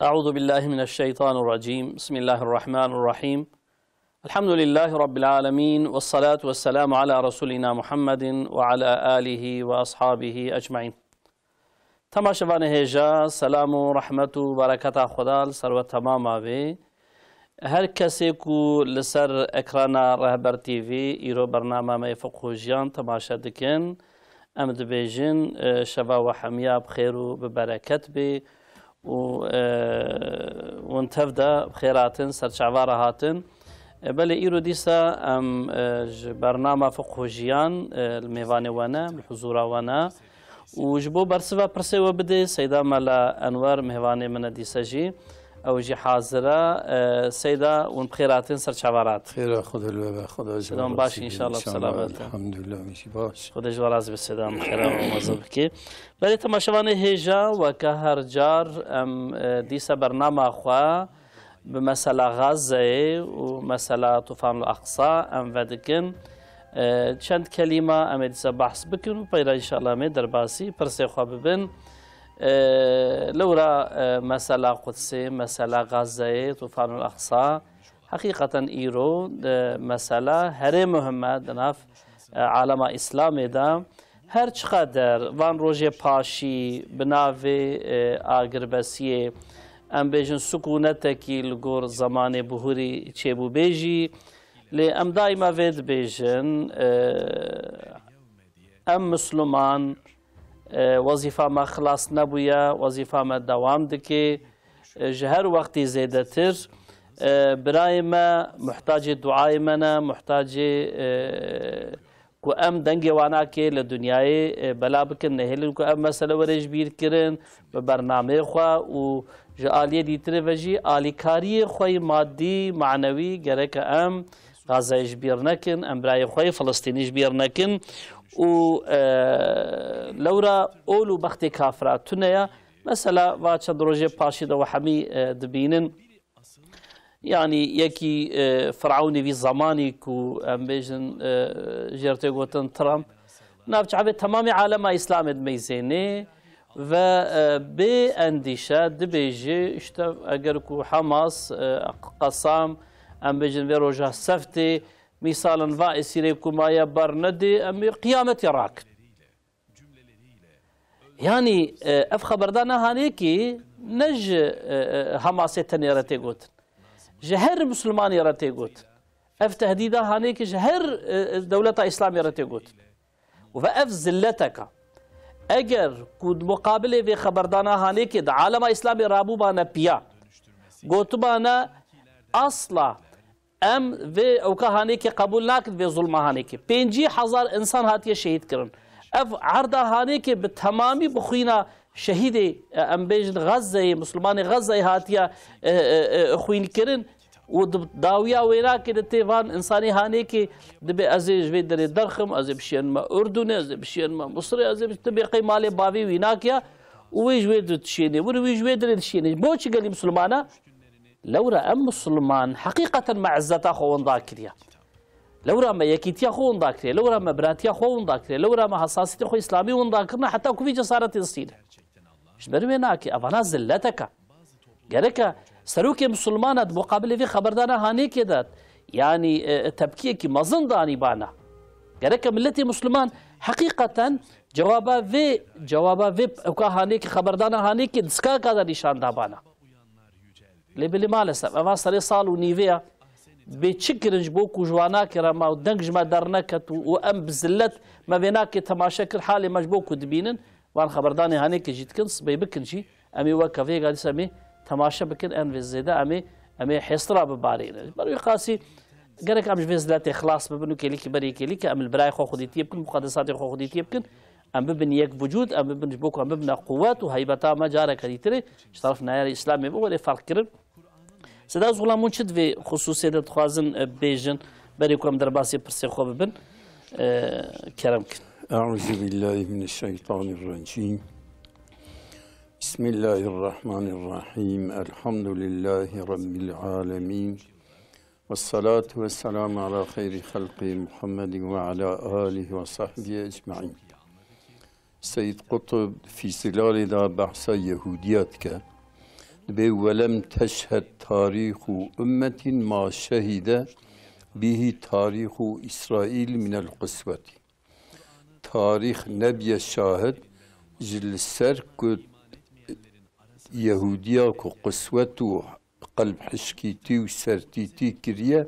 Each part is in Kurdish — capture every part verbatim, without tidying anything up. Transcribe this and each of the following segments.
أعوذ بالله من الشيطان الرجيم. بسم الله الرحمن الرحيم. الحمد لله رب العالمين، والصلاة والسلام على رسولنا محمد وعلى آله وأصحابه أجمعين. Temaşevanê hêja, selam û rehmet û bereketa Xweda li ser we temama be. Her kesê ku li ser ekrana Rehber T V îro bernama me yê Fiqh û Jiyan temaşe dikin, em dibêjin, e, şeva we hemiya bi xêr û bi bereket be û, e, hûn tev de bi xêr hatin, ser çava re hatin. E, belê îro dîsa em, e, ji bernama Fiqh û Jiyan, e, li mêvanê we ne, em li huzûra we ne. Û ji bo bersiva pirsê we bidê, Seyda Mela Enwer mêvanê min e dîsa jî. Ew jî hazir e. E, Seyda, hûn bi xêr hatin, ser çava re hatin. Xêra Xwedê li we be, Xweda ji we Seyda, hûn baş razî be, înşallah, bi înşallah, selamet e. Elhamdulillah, hûn jî baş. Xwedê ji we razî be Seyda, em xêra we ameze bike. Belê temaşevanê hêja, weke her car em, e, dîsa bernama xwe bi mesela Gazeyê û mesela Tufanul Aqsa em vedikin. E, çend kelîma em ê dîsa behs bikin û peyra înşallah em ê derbasî pirsê xwe bibin. E, lewra, e, mesela Qudsê, mesela Gazeyê, Tufanul Aqsa, heqîqeten îro, e, mesela herê muhim e di nav, e, alema Îslamê de. Her çiqeder van rojê paşî bi navê, e, agirbesiyê, em bêjin, sikûnetekî li gor zemanê bihûrî çêbûbê jî, lê em daîma vê dibêjin, e, em Misliman, e, wezîfa me xilas nebûye, wezîfa me dewam dike, e, ji her wextî zêdetir. E, birayê me muhtacê duayê me ne, muhtacê, e, ku em dengê wana kê li dinyayê, e, bela bikin, nehêlin ku ev mesele were ji bîr kirin bi bernameyê xwe û ji aliyê dîtirê ve jî alîkariyê xwe yê madî, manewî gereke em Gazayê ji bîr nekin, em birayê xwe yê Filistînî ji bîr nekin û, e, lewra ol û bextê kafira tune ye. Mesela va çend rojê paşî de we hemî, e, dibînin. Yanî yekî, e, Firewnê vî zemanî ku em bêjin, e, jê re tê gotin Trump, nav çavê temamê alema Îslamê dimeyzênê ve, e, bê endîşe dibêje, işte, eger ku Hamas, e, Qesam, em bêjin vê roja seftê, mîsalin va Îsîrê ku maye bernedê, em ê qiyametê rakin. Yanî, e, ev xeberdana Hanêkê ne ji, e, e, Hamasê tenê re tê gotin. Ji her Mislimanê re tê gotin. Ev tehdîda Hanêkê ji her, e, e, dewleta Îslamê re tê gotin. Û ve ev zilleteka. Eger ku di muqabilê vê xeberdana Hanêkê de alema Îslamê rabûbane piya, gotibane asla Em vê ewka Hanêkê qebûl nakin, vê zulma Hanêkê. Pêncî hezar însan hatiye şehîd kirin. Ev erda Hanêkê bi temamî bi xwîna şehîdê, e, em bêjin Xezzeyê, Mislimanê Xezzeyê hatiye, e, e, e, xwîn kirin û di dawiya wênakê de tê van însanê Hanêkê dibê ez ê ji vê derê derxim, ez ê bişênime Urdunê, ez ê bişênime Misirê, ez ê bi-, dibê qey malê bavê wî nakiya û wê ji wê derê dişênê. Wir wî ji wê derê dişênê. Bo çi gelî Mislimana? Lewra em Misliman heqîqeten me izzeta xwe winda kiriye. Lewra me yekîtiya xwe winda kiriye. Lewra me biratiya xwe winda kiriye. Lewra me hesasiyetê xwe îslamî winda kirine heta ku vî cesaretê distîne. Ji ber wê nake. Evana zilleteke. Gereke serokê Mislimana di muqabilê vê xeberdana Hanêkê de, yanî, e, e, tepkiyekî mezin danîbana. Gereke miletê Misliman heqîqeten cewaba vê, cewaba vê ewka Hanêkê, xeberdana Hanêkê di skaka de nîşan dabana. Lê belê maalesef eva serê sal û nîvê ya bê çi kirin ji bo ku ji wanakê re ma deng ji me derneket û, û em bi zillet me vê nakê temaşe kir, halê me ji bo ku dibînin, van xeberdanê Hanêkê jî dikin, sibê bikin jî, em ê weke vêga dîsa em ê temaşe bikin, en vê zêde em ê, em ê hêstira bibarînin. Ji ber wî qasî gerek em ji vê ziletê xilas bibin û kêlîkî berê kêlîkê em li birayê xwe xwedîtiyê bikin, muqedesatê xwe xwedîtiyê bikin. Em bibin yek vucûd, em bibin ji bo ku em bibine quwet û heybeta me careke dîtirê ji teref nayarê Îslamê ve were ferq kirin. Seda Zuxulan, hûn çi di vê xisûsê de dixwazin, e, bêjin, berê ku em derbasî pirsê xwe bibin, e, kerem kin. أعوذ بالله من الشيطان الرجيم. بسم الله الرحمن الرحيم. الحمد لله رب العالمين. والصلاة والسلام على خير خلقه محمد وعلى آله وصحبه أجمعين. Seyyid Qutb fî Zilalê de behsa Yehûdiya dike. Dibê welem teşhed tarîxu ummetin ma şehide bihî tarîxu Îsraîl minel qiswetî. Tarîx nebiye şahid ji li ser ku Yehûdiya ku qiswet û qelb hişkîtî û sertîtî kiriye.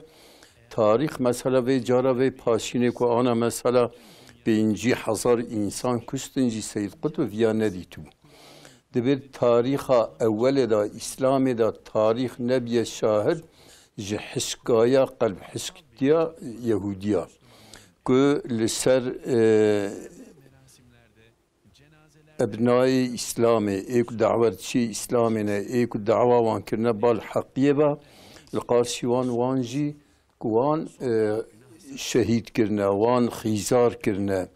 Tarîx mesela vê cara vê paşînê ku ana mesela pêncî hezar însan kuştin jî Seyyid Qutb viya nedîtibû. Dibê tarîxa ewelê de, Îslamê de tarîx nebiye şahid ji hişkaya qelb hişktiya Yehûdiya ku li ser, e, ebnayê Îslamê, ê ku dawetçiyê Îslamê ne, ê ku dawa wan kirine bal heqiyê ve, li qarşî wan, wan jî ku wan, e, şehîd kirine, wan xîzar kirine,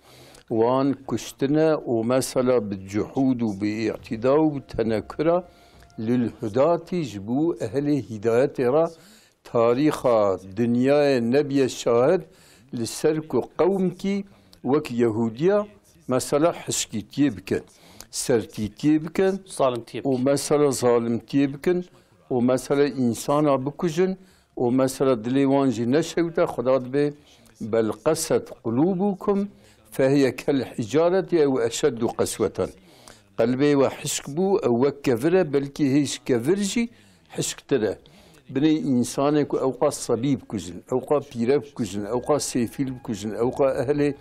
wan kuştine û mesela bi cuhûd û bi îtîda û bi tenekura lil hudatî ji bo ehlê hîdayetê re tarîxa dinyayê nebiye şahid li ser ku qewmkî wek Yehûdiya mesela hişkîtiyê bikin, sertîtiyê bikin Zalimtiyê û bikin. Mesela zalimtiyê bikin û mesela însana bikujin û mesela dilê wan jî neşewite, Xuda dibê, "Bel qeset qulûbukum fehiye kel hicareti ew eşeddu qesweten." Qelbê we hişk bû, ew wek kevir e, belkî hêj kevir jî hişktir e. Binê însanê ku ewqa sebî bikujin, ewqa pîrek bikujin, ewqa sêfîl bikujin, ewqa ehlê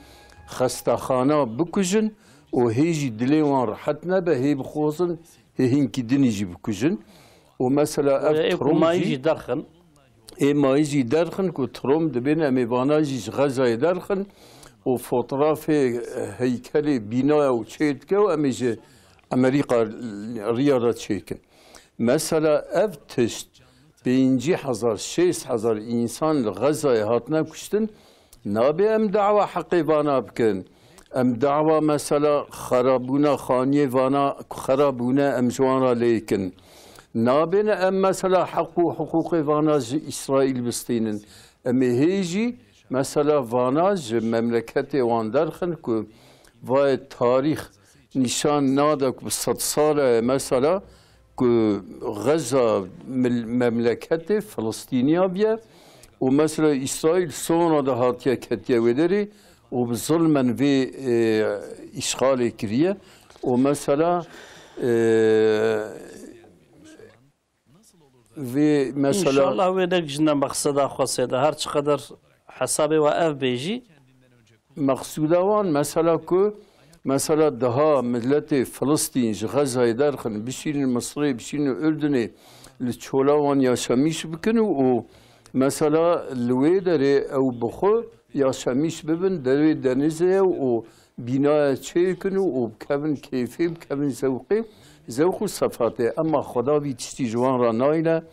xestaxana bikujin û hê jî dilê wan rehet nebe, hê bixwazin, hê hinkî dinî jî bikujin. Û mesela ev Ê ku Trump mayî jî jî derxin. Ê mayî jî derxin ku Trump dibên em ê vana jî ji Xezayê derxin û fotoğrafê heykelê bînaya û çê dike û em ê ji Amerîka riya re çêkin. Mesela ev tişt pêncî hezar, şêst hezar însan li Xezayê hatine kuştin, nabe em dawa heqê vana bikin. Em dawa mesela xerabûna xaniyê vana ku xera bûne em ji wan re lê kin. Nabêne em mesela heq û hiqûqê vana ji Îsraîl bistînin. Em ê hê jî mesela vana ji memleketê wan derxin ku vayê tarîx nîşan nade ku bi sed sal e mesela ku Xeza mil-, memleketê Filistîniya biye û mesela Îsraîl sona de hatiye ketiye wê derê û bi zilmen vê, e, îşxalê kiriye û mesela, e, vê mesela. Înşallah wê negihîjine meqseda xwe sê de. Her çiqeder hesabê we ev bê jî. Meqsûda wan mesela ku, mesela daha miletê Filistîn ji Xezayê derxin, bişînin Misirê, bişînin Urdunê, li çola wan yaşamîş bikin û, û mesela li wê derê ew bi xwe yaşamîş bibin, derê denizê ye û bînaya çêkin û, û bikevin kêfê, bikevin zewqê, zewq û sefatê. Ema Xweda vî tiştî ji wan re nayne.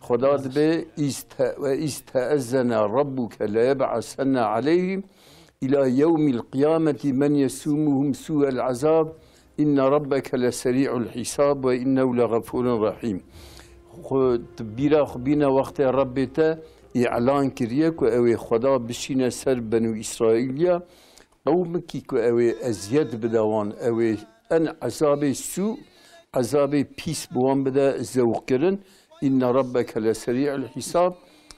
Xweda dibe, "Îz te-, ve îz teezzene rabbuke leyeb'asenne aleyhim ila yewmil qiyameti men yesumuhum su'el azab, inne rabbeke leserî'ul hisab ve innehu leğafurun rahîm." Xwe tu bîra xwe bîne wextê Rebbê te îlan kiriye ku ew ê Xweda bişîne ser Benû Îsraîliya, qewmekî ku ew ê eziyet bide wan, ew ê en ezabê sû, ezabê pîs bi wan bide zewqkirin. Înne rabbeke leserî'ul hisab.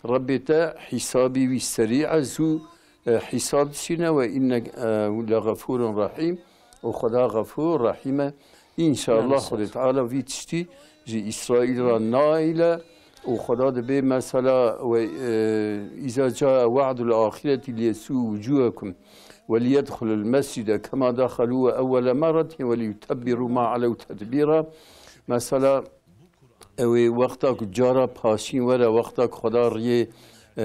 Rebbê te hîsabî wî serî e, zû, e, hîsab dişîne we înne, e, leğefûrun rahîm. Û Xweda Xefûr Rahîm e. Înşallah Xwedê Teala vî tiştî ji Îsraîl re naîle û Xweda dibê mesela we, e, "Îza cae we'dul axireti liyesû wucûhekum ve liyedxulul mescide kema daxelû ve ewwele merretin ve liyutebbirû ma alew tedbîra." Mesela ew ê wexta ku cara paşîn were, wexta ku Xweda riyê, e,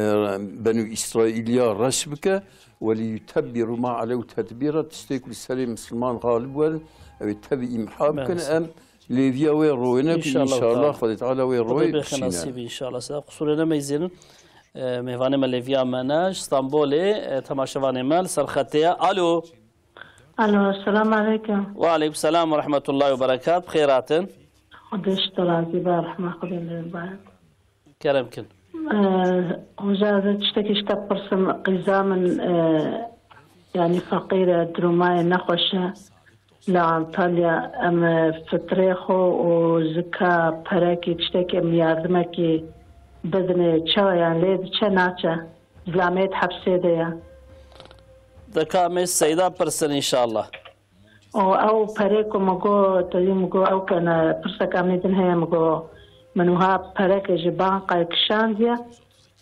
Benû Îsraîliya reş bike, "Welî yutebbîru ma alew tedbîra", tiştê ku li serê misilman xalib werin, ew ê tevî îmha bikin, em lêviya wê royine ku Înşallah înşallah Teala. Xwedê Teala wê royê bêxe bişîne. Nasîb înşallah. Size qusûrê nemeyzênin. E, mêvanê me lêviya me ne, ji Stenbolê, e, temaşevanê me li ser xetê ye. Alo. Alo, selamu aleykum. Ve aleykum selam ve rahmetullahi ve berekat. Bi xêr hatin. Xwedê ji te razî be, rehma Xwedê li vir be. Kerem kin. Ee, hoca, ez ê tiştekî ji te pirsim, qîza min, e, yanî feqîr e, durûmayê nexweş e. Li Antalya em fitrê xwe û zika perekî tiştekî em yardimekî bidinê çawa, yani lê diçe naçe? Zilamê di hepsê de ye. Deka me Seyda pirsin inşallah. Û ew perê ku min got, tevî min got, ew kene pirseka me din heye, min got, min wiha pereke ji bankayê kişandiye.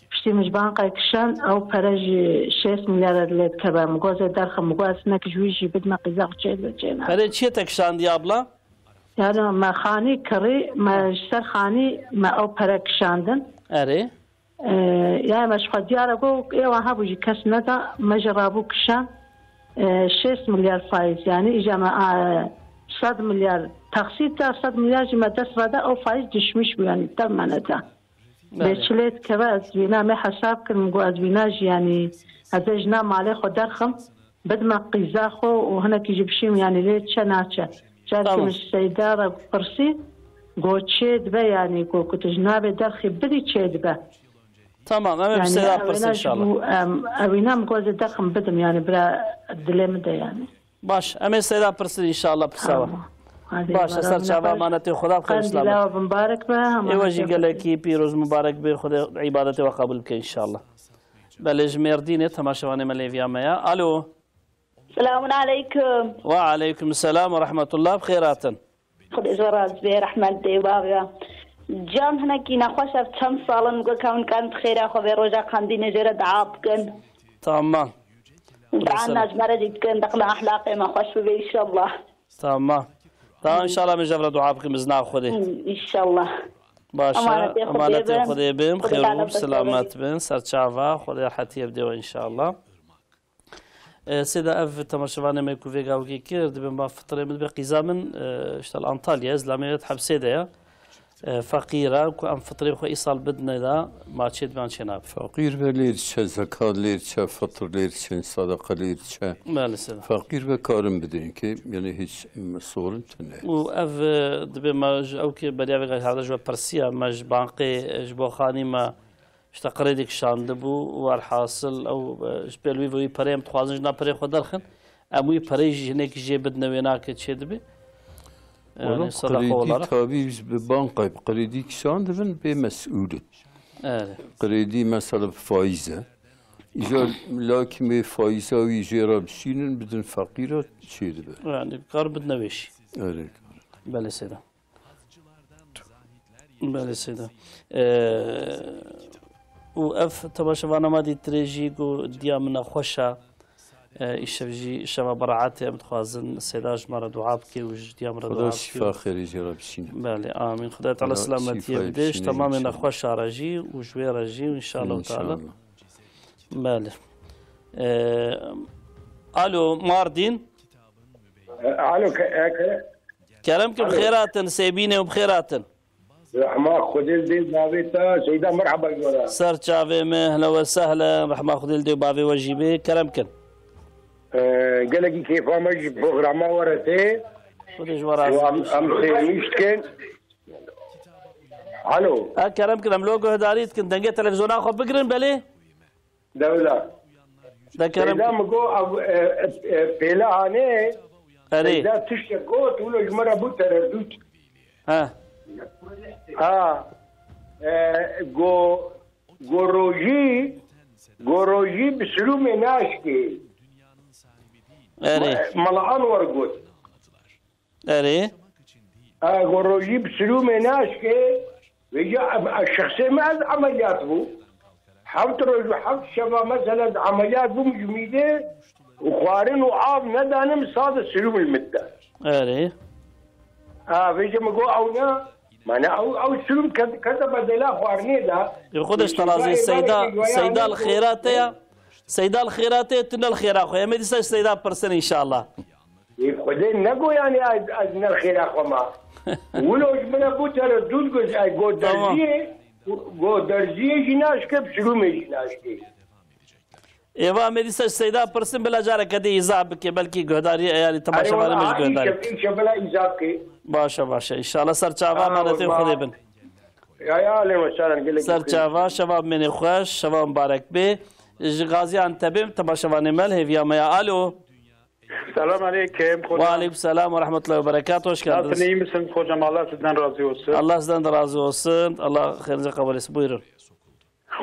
Piştî min ji bankayê kişand, ew pere jî şêst milyar lê dikeve. Min got, zê derxim, min got, ez hinek ji wî jî bidime qîza xwe çê dibe çê ne. Perê çiyê te kişandiye abla? Yani me xanî kirî, me ji ser xanî me ew pere kişandin. Erê. Ee, yani me ji xwe diyar e, got, ê wan hebû jî kes neda, me jî rabû kişand. Ee, şêst milyar faiz, yani îja me, a, sed milyar taksît da, sed milyar jî me dest ve da, ew faiz düşmüş bû, yani dev me neda. Belê. Lê çi lê dikeve, ez vîna me hesab kirim, got ez vîna jî, yani ez ê jina malê xwe derxim, bidime qîza xwe û hinekî jî bişîm, yani lê çe naçe. Carkî Tamam. min ji Seyda re pirsî, got çê dibe, yani got ku tu ji navê derxî bidî çê dibe. Tamam, em ê bi Yani Seyda ew pirsin wêna ji inşallah. bo, em, ew wêna min got ez ê derxim bidim, yani bira dilê min de yani. Baş, em ê Seyda pirsin inşallah pirsa we. Tamam. Hadi, Baş, ser çava emanetê Xweda bi xêr Qendîla selamet. we mimbarek be, Ê we jî emanetê Xwedê. gelekî pîroz mibarek be, Xwedê îbadetê we qebûl bike inşallah. Belê ji Mêrdînê temaşevanê me lêviya me ya. Alo. Selamun aleykum. Ve aleykum selam ve rahmetullah. Bi xêr hatin. Xwedê ji we razî be, rehmet dê bav ya. Can hinekî nexweş e, çend sal in, got ka hûn karin bi xêra xwe vê roja qandînê jê re dua bikin. Tamam. Dua Mesela. na ji me re jî bikin, deqla ehlaqê me xweş bibe, inşallah. Tamam. Tamam, inşallah min ji hev re dua bikim, izna Xwedê. Hı, inşallah. Baş e, Emanetê Xwedê emanetê bin. Xwedê bin, Xwedê xêr û teala selamet bin, ser çava, Xwedê rehetiyê bide we inşallah. E, Seyda, ev temaşevanê me ku vêga wekî kir, dibên ba fitrê min dibe qîza min, e, işte li Antalya, zilamê wê di hepsê de ya. E, feqîr e, ku em fitrê xwe îsal bidine da, ma çê dibe an çê nabe. Feqîr be lê diçe, zekat lê diçe, fitr lê diçe, sadaka lê diçe. Belê Seyda. Feqîr be karin bidin ki, yani hiç, m, sorun tune. Û ev, e, dibe ma ji ew ki beriya vêga hevde ji we pirsiya, me ji bankê, e, ji bo xanî me, işte, qirêdî kişandibû, werhasil ew, e, ji pêl wî ve wî perê em dixwazin ji na perê xwe derxin. Em wî perê jî hinekî jê bidine wê nake çê dibe. Wala Yani, sadaqa qirêdî olarak. tabî bi bankayê bi qirêdî kişandibin bê mesûl in. Evet. Qirêdî mesela bi faiz e. Îcar lakî mê faiza wî jê re bişînin bidin feqîra çê dibe. Yani, kar bidine wê jî. Evet. Belê Seyda. Belê Seyda. Ee, û ev temaşevana me dîtirê jî ku diya min nexweş e. Ee, îşev jî şeva beraetê em dixwazin Seyda ji me re dua bike û ji diya min re Xuda dua bike. şîfa xêrê jê re bişîne. Belê, amîn. Xuda Teala Xuda selametiyê şîfa bide ji bişîne temamê inşallah. nexweşa re jî û ji wê re jî û inşallah Teala. İnşallah. Belê. Ee, alo, Mardin. Alo, ke-, e, ke-, Kerem kim, Alo. Xêr hatin, Sêbînê û bi xêr hatin. Rehma Xwedê li dê bavê te, Seyda, merhaba ji we re. Ser çavê me, ehlen ve sehlen, rehma Xwedê li dê bavê we jî bê, kerem kin. Ee, gelekî kêfa me ji programa we re tê. Xwedê ji we razî Û em, bê. em xêrwîş dikin. Alo. Ha, kerem kin, em lo guhdarî dikin, dengê televîzyona xwe bigirin, belê? Dewla. De kerem Seyda kin. mi got, ev, e, e, e, pêle hanê, Erê. Seyda tiştek got, wilo ji me re bû teredût. Ha. Ha. E, go, go rojî, go rojî bi silûmê naşkê. Erê. Me-, Mela Anwer got. Erê. E, go rojî bi silûmê naşkê, vêca em, e, şexsê me ez emeliyat bû. Heft roj û heft şeva mesela ez emeliyat bûm ji mîdê û xwarin û av nedanim, sade silûm li min de. Erê. E, vêca min got ew ne, mane ew, ew silûm ke-, kete bedela xwarinê de. Ê xwe de ji te razî, Seyda, Seyda li xêra te ya. Seyda li xêra te, tu ne li xêra xwe. Em ê dîsa ji Seyda pirsin inşallah. Ê, Xwedê negot, yani ez, ez ne xêra xwe ma. Wilo ji min re bû teredût, got, ay, got Tamam. derziyê, got derziyê jî naşke, bi silûmê jî naşke. Êva me dîsa ji Seyda pirsin, bila careke dê îza bike, belkî guhdarî, yani temaşevanê me ji guhdarî. Îşe, îşe bila îza bike. Başe, başe. Înşallah ser çava Ha, emanetê wa. Xwedê bin. Ya, ya, alê we salan, gelek Ser gelek. çava, şeva mênê xweş, şeva mibarek bê. Ji Gaziantepê temaşevanê me li hêviya me ya. Alo. Selam aleyküm hocam. Ve aleyküm selam ve rahmetullahi ve berekatuhu. Hoş geldiniz. Nasılsın, iyi misin hocam? Allah sizden razı olsun. Allah sizden de razı olsun. Allah hayrınıza kabul etsin. Buyurun.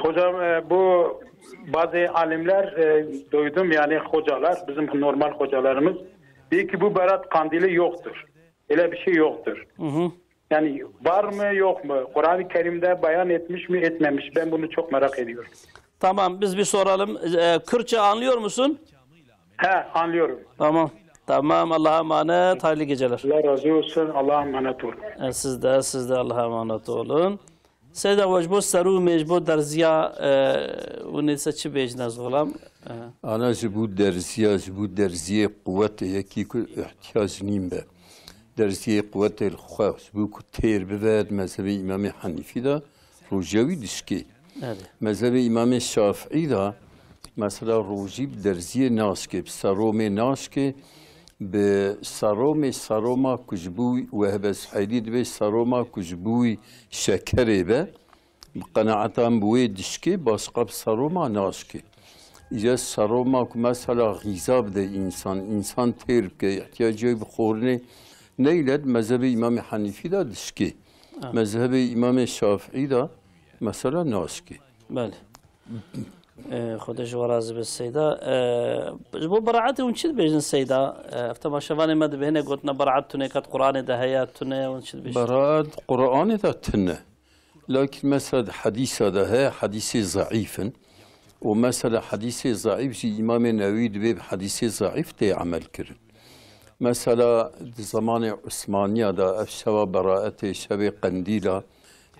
Hocam, e, bu bazı alimler, e, duydum, yani hocalar, bizim normal hocalarımız diyor ki bu Berat kandili yoktur. Öyle bir şey yoktur. Hı hı. Yani var mı, yok mu? Kur'an-ı Kerim'de beyan etmiş mi, etmemiş? Ben bunu çok merak ediyorum. Tamam, biz bir soralım. E, Kürtçe anlıyor musun? He, anlıyorum. Tamam. Tamam, Allah'a emanet, hayırlı geceler. Allah razı olsun, Allah'a emanet olun. E, siz de, siz de Allah'a emanet olun. Seyda, we ji bo serûmê, ji bo derziya, e, hûn ê se çi bêjin, ez xulam? E. Ana ji bo derziya, ji bo derziyê quwetê yekî ku ihtiyac nîn be. Derziyê quwetê li xwe, ji bo ku têr bibe, di mezhebê Îmamê Henîfî de rojiya wî dişkê. Erê. Mezhebê Îmamê Şafîî de, mesela, rojî bi derziyê naşkê, bi seromê naşkê, bi seromê, seroma ku ji bo wî wehbe sihedî dibe, seroma ku ji bo wî şekerê be, bi qenaeta min bi wê dişkê, başqa bi seroma naşkê. Îca seroma ku mesela xîza bide însan, însan têr bike, îhtiyacê wî bi xwarinê neyle, di mezhebê Îmamê Henîfî de dişkê. Ha. Mezhebê Îmamê Şafîî de mesela naşkê. Belê. Ee, Xwedê ji we razî be Seyda. Ee, ji bo beraetê hûn çi dibêjin Seyda? Ee, ev temaşevanê me dibêjin, gotina beraet tune, kat Qur'anê de heye, tune, hûn çi dibêjin? Beraet Qur'anê de tune. Lakin mesela di hedîsa de heye, hedîsê zeîf in. Û mesela hedîsê zeîf jî Îmamê Newewî dibê bi hedîsê zeîf tê emel kirin. Mesela di zemanê Usmaniya de ev şeva beraetê, şevê qendîla,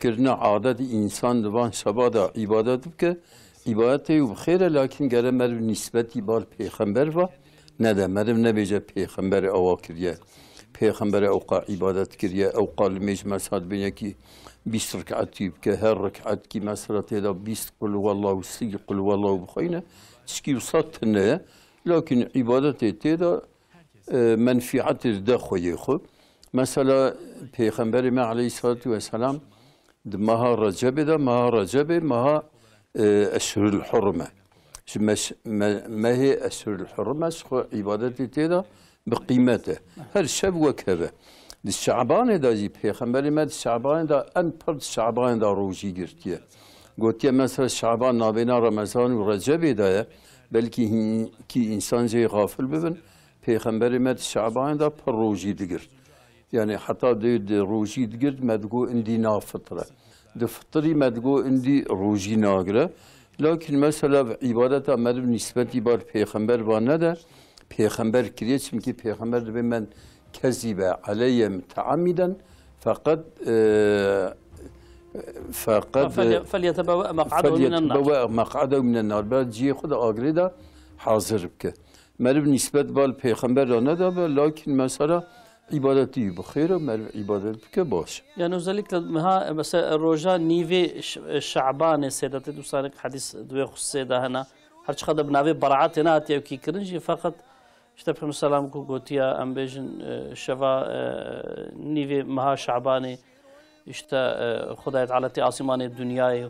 kirine adet însan di van şeva de îbadet bike. Îbadetê wî bi xêr e, lakin gere meriv nîsbetî bal pêxember va nede. Meriv nebêje pêxemberê ewa kiriye. Pêxemberê ewqa îbadet kiriye. Ewqa limêj mesela dibê yekî bîst riketî bike, her riketkî mesela tê de bîst qul huwallahu, sî qul huwallahu bixweyne. Tişkî wisa tune ye. Lakin îbadetê tê de e, menfîetê dide xweyê xwe. Mesela Pêxemberê me aleyhissalatu vesselam di meha Recebê de, meha Recebê meha, e, Eşhurul Hurum e. Ji meş-, me-, mehê Eşhurul Hurum e, ji xwe îbadetê tê de bi qîmet e. Her şev wek hev e. Di Şabanê de jî Pêxemberê me di Şabanê de en pir di Şabanê de rojî girtiye. Gotiye mesela Şaban navêna Remezan û Recebê de ye. Belkî hin-, kî însan jê xafil bibin. Pêxemberê me di Şabanê de pir rojî digirt. Yani heta dê di rojî digirt, me digo indî nafitre. Di fitrî me digo indî rojî nagire. Lakin mesela bi îbadeta meriv nîsbetî bar pêxember va nede. Pêxember kiriye, çimkî pêxember dibê men kezîbe aleyye muteamiden, feqet, e, feqet, Fel-, e, فليتبوأ مقعده من النار. فليتبوأ مقعده من النار. Ber cihê xwe de agirê de hazir bike. Meriv nîsbet bal pêxember re nedabe, lakin mesela îbadetî wî bi xêr e, meriv îbadet bike baş e. Yani özellikle meha, mesela roja nîvê Ş-, Şabanê sêde tê dûsanek hedîs di wê xusê de hene. Her çiqas de bi navê beraetê nehatiye wekî kirin jî, feqet işte Peyxember selam ku gotiya, em bêjin, e, şeva, e, nîvê meha Şabanê, işte, e, Xwedayê Teala tê asîmanê dinyayê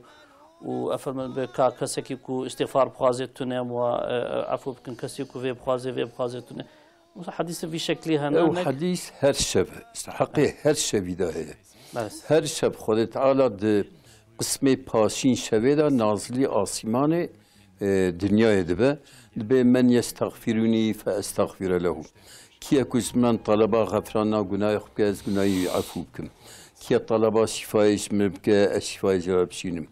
û efirmin bi ka kesekî ku îstîxfar bixwaze tune, em wa, e, efû bikin, kesî ku vê bixwaze, vê bixwaze tune. Mesela hedîsê vî şeklî hene, Ew nek? Hedîs her şev e. İşte heqê her şevî de heye. Evet. Her şev Xwedê Teala di qismê paşîn şevê de nazilî asîmanê, e, dinyayê dibe. Dibê men yestexfirûnî fe estexfire lehu. Kîye ku ji min teleba xefirana gunahê xwe bike, ez gunahê wî efû bikim. Kîye teleba şîfayê ji min bike, ez şîfayê jê re bişînim.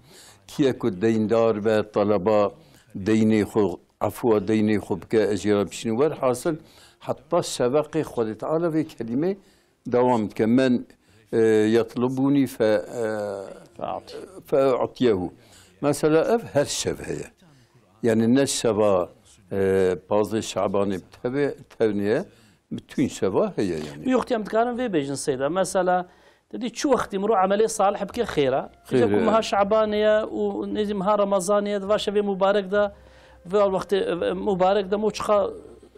Kîye ku deyndar be, teleba deynê xwe, efûa deynê xwe bike, ez jê re bişînim. Werhasil, heta şeveqê Xwedê Teala vê kelîmê dewam dike. Men, e, yetlubûnî fe, e, Fe'ti. Fe'utiyehu. Mesela ev her şev heye. Yani ne şeva, e, pazdeh Şabanê bi tevê, tevnê ye, bütün şeva heye yani. Yox, em dikarin vê bêjin Seyda. Mesela, dedî çi wextî mirov emelê salih bike xêr e. Xêr e. Îca ku meha Şabanê ye û nêzî meha Remezanê ye, di va şevê mubarek de, vê wextê, e, mubarek de mo çiqa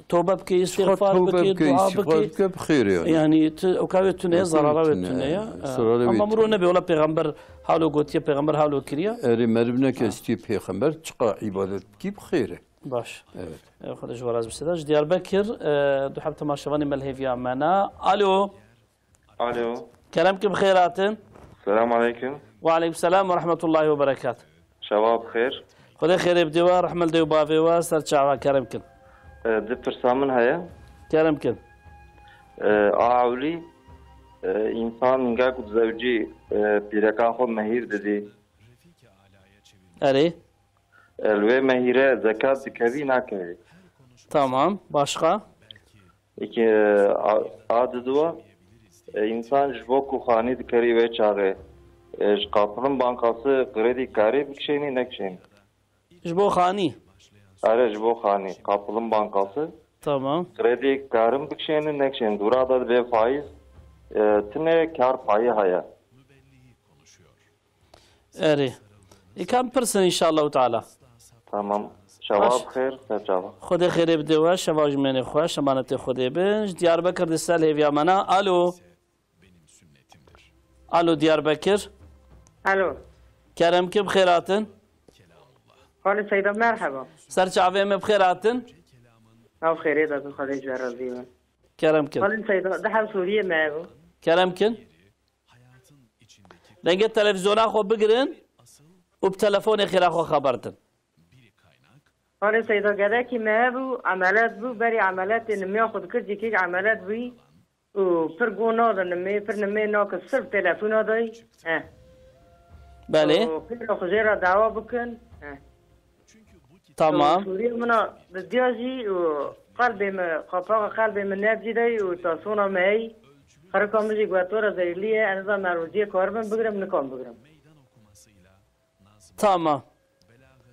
tobe bike, îstîxfar bike, dua bike. Çiqa tobe bike, îstîxfar bike, bi xêr e yani. Yani tu, ew ka wê tune ye, zarara wê tune ye. Zarara wê tune ye. Ama mirov nebe, wela pêxember halo gotiye, pêxember halo kiriye. Erê meriv neke, ha, istî pêxember çiqa îbadet bikî bi xêr e. Baş. Evet. E, Xwedê ji we razî be Seyda. Ji Diyarbekir, e, du heb temaşevanê me li hêviya me ne. Alo. Alo. Kerem ki bi xêr hatin. Selam aleyküm. Ve aleyküm selam ve rahmetullahi ve berekat. Şeva bi xêr. Xwedê xêrê bidê we, rehme li dê û bavê we, ser çava kerem kin. E, di pirsa min heye. Kerem kin. E, a ewlî, e, însan hinga ku dizewicî, e, pîrekan xwe mehîr didî. Erê. E, li wê mehîre zekat dikevî, nakevî? Tamam. Başka? Peki, e, a, a diduwa, e, însan ji bo ku xanî dikerî wê çaxê, e, ji Qapilin Bankası kredî karê bikişênî, nekişênî? Ji bo xanî? Erê, ji bo xanî. Qapilin Bankası. Tamam. Kredî karin bikişênin, nekişênin. Dûra da dibê faiz, e, tine kar payî heye. Erê. Îkan pirsin inşallah teala. Tamam. Şeva Baş. Bi xêr, ser çava. Xwedê xêrê bide we, şeva ji mênê xwe, şemanetê Xwedê bin. Ji Diyarbekir di ser hêviya me ne. Alo. Alo Diyarbekir. Alo. Kerem ki bi xêr hatin. Xalê Seyda, merheba. Ser çavê me bi xêr hatin. Ew xêrê de bin, Xwedê ji we razî bin. Kerem kin. Xalê Seyda, di hev Sûriyê me hebû. Kerem kin. Dengê televîzyona xwe bigirin û bi telefonê xêra xwe xeber din. Xalê Seyda, gedekî me hebû, emelet bû, berî emeletê nimiya xwe dikir, cîkîk emelet bûyî û pir go nade nimê, pir nimê nake, sirf telefona dayî. He. Belê. Û xêra xwe jê re dawa bikin. He. Tamam. Û Sûriye min a didiya jî û qelbê min, qapaxa qelbê min nebcî dey û tasona me hey. Xerika min jî guhetora zehirlî ye, ez nizanim meroziyê karim bigirim, nikarim bigirim. Tamam.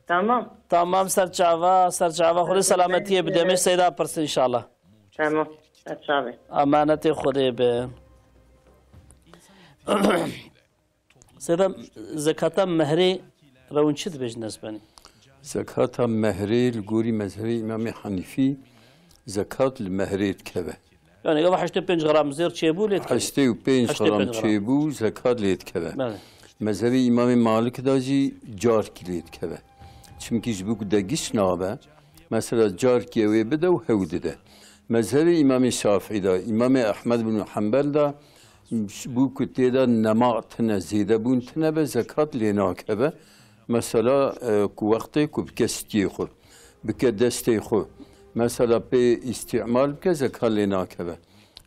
Tamam. Tamam, ser çava, ser çava. Xwedê selametiyê bide. Mêj Seyda pirsin inşallah. Tamam. Ser çavê. Emanetê Xwedê bin. Seyda, zekata mehrê rewin çi dibêjin ez benî? Zekata mehrê li gorî mezhebê Îmamê Henîfî zekat li mehrê dikeve. Yani, ev heştê pênc gram zêr çêbû lê dikeve. Heştê û pênc gram çêbû, zekat lê dikeve. Belê. Mezhebê Îmamê Malik de jî carkî lê dikeve. Çimkî ji bo ku de giş nabe, mesela carkê wê bide û hew dide. Mezhebê Îmamê Şafî de, Îmamê Ehmed bin Hanbel de, ji bo ku tê de nema tine, zêdebûn tine be, zekat lê nakeve. Mesela, e, ku wextê ku bike stiyê xwe, bike destê xwe, mesela pê îstîmal bike, zekat lê nakeve.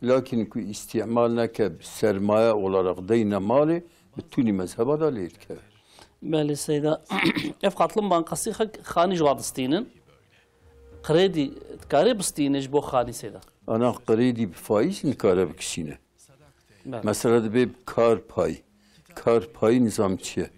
Lakin ku îstîmal neke, sermaye olarak deyne malê, bi tûnî mezheba de lê dikeve. Belê Seyda. Ev Qapilin Bankası xek xanî ji wa distînin. Kredî dikarê bistîne ji bo xanî Seyda? Ana kredî bi faîz nikare bikişîne. Belê. Mesela dibe bi kar payî. Kar payî nizam çi ye?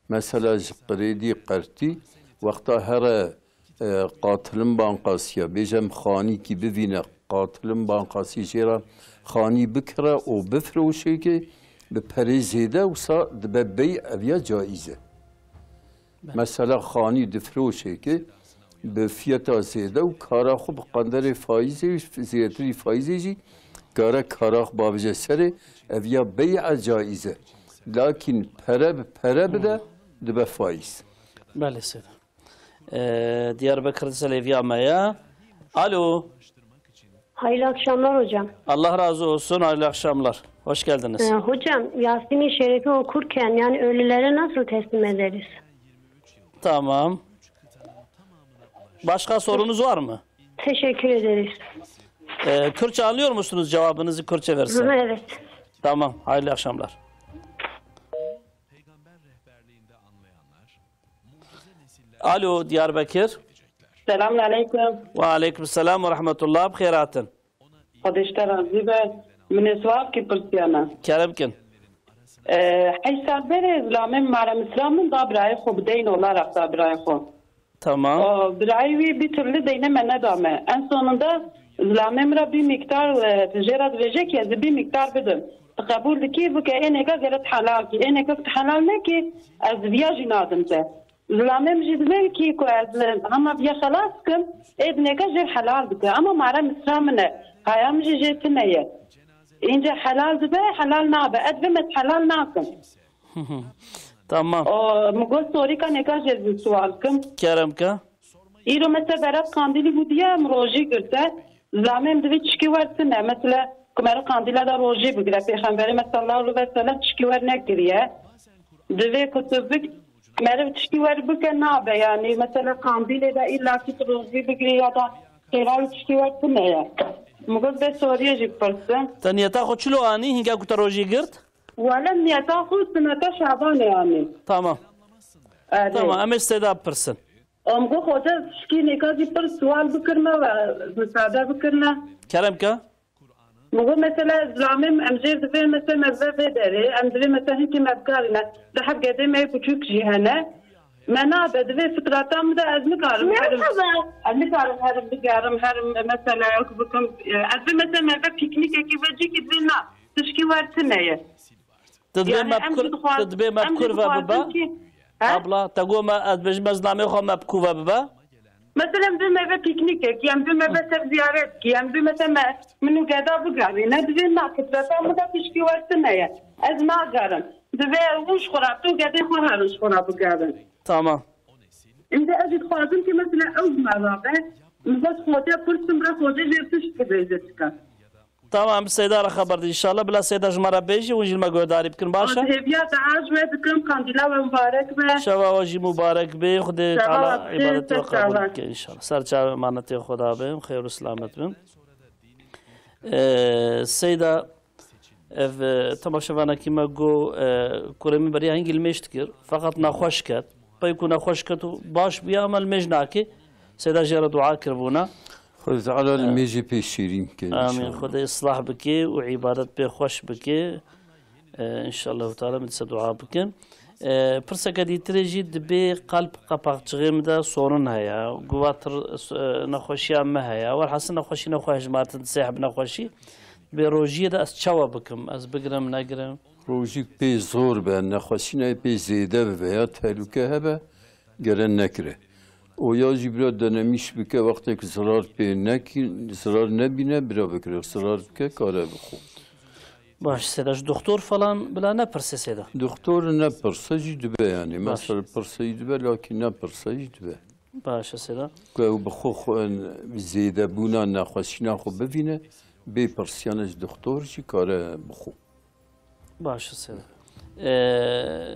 Mesela ji kredî qertî wexta here, e, Qapilin Bankasî ya, bêje em xanîkî bivîne, Qapilin Bankasî jê re xanî bikire û bifroşêkê bi perê zêde, wisa dibe bey, ev ya caiz e. Mesela xanî difroşêkê bi fiyeta zêde û kara xwe bi qenderê faîzê, zêdetirî faîzê jî kare kara xwe bavêje serê, ev ya bey'a caiz e. Lakin pere bi pere bide, dibe faîz. Belê Seyda. Ee, Diyarbakır Selevya Maya. Alo. Hayırlı akşamlar hocam. Allah razı olsun, hayırlı akşamlar. Hoş geldiniz. Ee, hocam, Yasin-i Şerif'i okurken yani ölülere nasıl teslim ederiz? Tamam. Başka sorunuz var mı? Teşekkür ederiz. Ee, Kürtçe anlıyor musunuz? Cevabınızı Kürtçe versin. Hı, evet. Tamam, hayırlı akşamlar. Alo, Diyarbakır. Selamun aleyküm. Ve aleyküm selam ve rahmetullah. Bi xêr hatin. Xwedê ji te razî be. Min ê sualkî pirsiyane. Kerem kin. Ee, heşt sal berê zilamê min Mare Misra min da birayê xwe, bi deyn olarak da birayê xwe. Tamam. O, birayê wî bir türlü deyne me nedame. En sonunda zilamê min re bir miktar, e, jê re dibêje ki ez bir miktar bidim. Tu qebûl dikî, bike êneka gere tu helal kî. Êneka tu helal nekî, ez viya jî nadim te. Zilamê min jî dibê kî ku ez hema viya xelas kim, ê dinêka jê helal dike. Ama Mare Misra min e. Haya min jî jê tune ye. Înce helal dibe, helal nabe. Ez bim ez helal nakim. Tamam. O, min got sorîka nêka jê ez sual kim. Kerem ke. Îro mesela berev qandîlî bû diye em rojî girte. Zilamê em divê tişkî wer tune. Mesela ku meriv qandîla de rojî bigire. Pêxemberê me sallallahu aleyhi ve sellem tişkî wer nekiriye. Divê ku tu bik-, meriv tişkî wer bike nabe yani. Mesela qandîlê de îlla ki tu rojî bigirî ya da xêra wî tişkî wer tune ye. Min got bê soriyê jî bipirsin. Te niyeta xwe çilo anî hinga ku te rojî girt? Wele niyeta xwe sineta Şabanê anî. Tamam. Erê. Tamam, em ê Seyda bipirsin. Em got xoca şikî nêka jî pir sual bikirme ve misade bikirme. Kerem ke? Min got mesela zilamê em jê divê mesela me ve vê derê, em divê mesela hinkî me bikarîne. Di heb gedê me yê biçûk jî hene. Me nabe, divê fitrata min de ez nikarim herim. Merhaba. Ez nikarim herim bigerim, herim mesela yok bikim. Ez divê mesela me ve piknîkekî ve cîkî divê na. Tişkî wer tune ye. Tu dibê Yani me em bikur, jî dixwaz-, tu dibê me em jî bikur ve dixwazin bibe. Ki, he? Abla, te got me, ez bêjim, ez namê xwe me bi ku ve bibe. Mesela em dibê me ve piknîkekî, em dibê me ve ser ziyaretkî, em dibê mesela me, min û geda bigerîne, divê na fitreta min de tişkî wer tune ye. Ez nagerim. Divê hûn ji xwe re, tu gedê xwe herin ji xwe re bigerin. Tamam. Em de ez jî dixwazim ki mesela ew ji me rabe, min bes xoce pirsim re xoce jê tişt bibêje çika. Tamam, Seyda re xeber de inşallah. Bila Seyda ji me re bêjî, hûn jî li me guhdarî bikin, baş e? Hêviya Teala ji we dikim, qandîla we mubarek be. Şeva we jî mubarek be. Xwedê Teala îbadetê we qebûl bike inşallah. Ser çavê emanetê Xweda bin, xêr û selamet bin. Ee, Seyda, ev, e, temaşevanekî me got, e, kurê min beriya hingî li mêj dikir, feqet nexweş ket. Pey ku nexweş ket û baş bûye, ama li mêj nake. Seyda jê re dua kiribûna. Xwedê Teala li mêjê pê şêrîn bike, Amîn. Înşallah. Xwedê islah bike û îbadet pê xweş bike. E, înşallah Teala min dîsa dua bikin. E, pirseke dîtirê jî dibê qelb qapaqçixê min de sorin heye. Guvatir, e, nexweşiya me heye. Welhasil nexweşî nexwe hejmartin sê heb nexweşî. Dibê rojiyê de ez çawa bikim? Ez bigirim, negirim? Rojîk pê zor be, nexweşîna pê zêde bibe ya tehlûke hebe, gere nekire. Oya jî bira denemîş bike, wextê ku zirar pê nekî, zirar nebîne, bira bikire. Zirar bike, kare bixwe. Baş, Seyda, ji doktor falan bila nepirse, Seyda? Doktor nepirse jî dibe yani. Baş. Mesela pirse jî dibe, lakin nepirse jî dibe. Baş e, Seyda. Ku ew bi xwe, xwe zêdebûna nexweşîna xwe bivîne, bê pirsiyane ji doktor jî kare bixwe. Baş e, Seyda. Ee,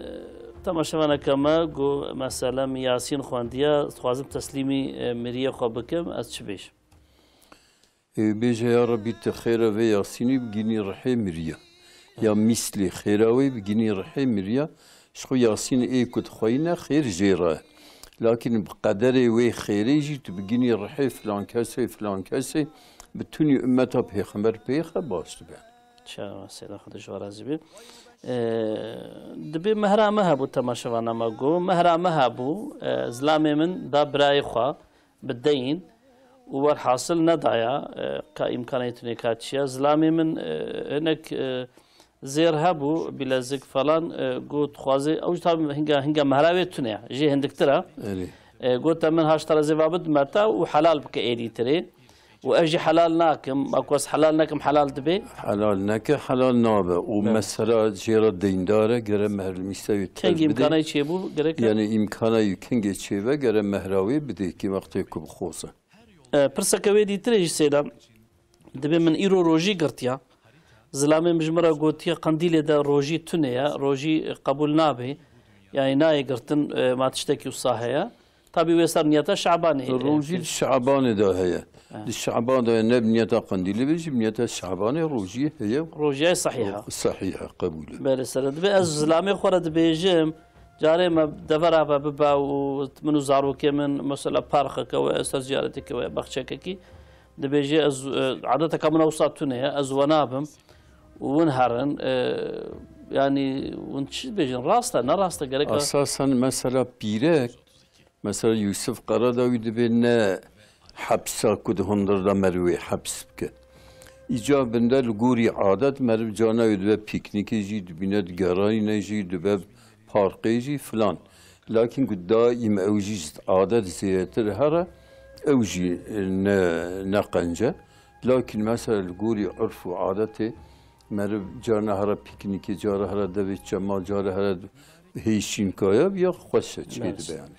temaşevaneke me got, mesela min Yasîn xwendiye, dixwazim teslîmî, e, miriyê xwe bikim, ez çi bêjim? Ê, bêje, ya Rebî, tu xêra vê Yasînî bigînî rihê miriya. Ya mîslî xêra wê bigînî rihê miriya. Ji xwe Yasîn ê ku dixweyîne xêr jê re. Lakin bi qederê wê xêrê jî tu bigînî rihê filan kesê, filan kesê, bi tunî ummeta pêxember pêxe baş dibe. Çawa Seyda, Xwedê ji we razî be. Ee, dibê mehra me hebû, temaşevana me got. Mehra me hebû, e, zilamê min da birayê xwe bi deyn û werhasil nedaya, e, ka îmkanê tunê ka çiya. Zilamê min, e, hinek, e, zêr hebû, bilezik falan, e, got dixwaze, ew jî tabi hinga, hinga mehra wê tune ye, jê hindiktir e. Erê. E, got te min haşt tara zêva bid merta û helal bike êdî tirê. Û ez jî helal nakim, ma ku ez helal nekim, helal dibe? Helal neke, helal nabe. Û mesela jê re deyndar e, gere mehrlmîsewê Kengî îmkanayî çêbû, gerek e? Yani îmkanayî kengê çêbe, gere mehra wê bidê kî wextê ku bixoze. E, pirseke wê dîtirê jî Seyda, dibê min îro rojî girtiya. Zilamê min ji min re gotiye, qendîlê de rojî tune ye, rojî qebûl nabe. Yani nayê girtin, e, ma tiştekî wisa heye. Tabî wê ser niyeta Şabanê, e, Rojî di Şabanê de heye. He. Di Şaban de ne bi niyeta qendîlê be jî, bi niyeta Şabanê rojî heye. Rojiyê sehîh e. Sehîh e, qebûl e. Belê, sere dibe ez zilamê xwe re dibêjim, carê me devera ve bibe û min û zarokê min mesela parxeke we, ser ziyareteke we, baxçekekî, dibêje ez, e, adeteka min wisa tune ye, ez we nabim û win herin, e, yani win çi dibêjin, rast e, ne rast e, gerek e? Esasen mesela pîrek, mesela Yûsif Karadawî dibê ne hepsa ku di hundir de meriv wê heps bike. Îca binde li gorî adet meriv carna wê dibe pîknîkê jî, dibîne digerayîne jî, dibe parkê jî filan. Lakin ku daîm ew jî ji adet zêdetir here, ew jî ne, ne qenc e. Lakin mesela li gorî urf û adetê meriv carna here pîknîkê, cara here devê çema, cara here hêşînkaya, ya xweş e, çê dibe yani.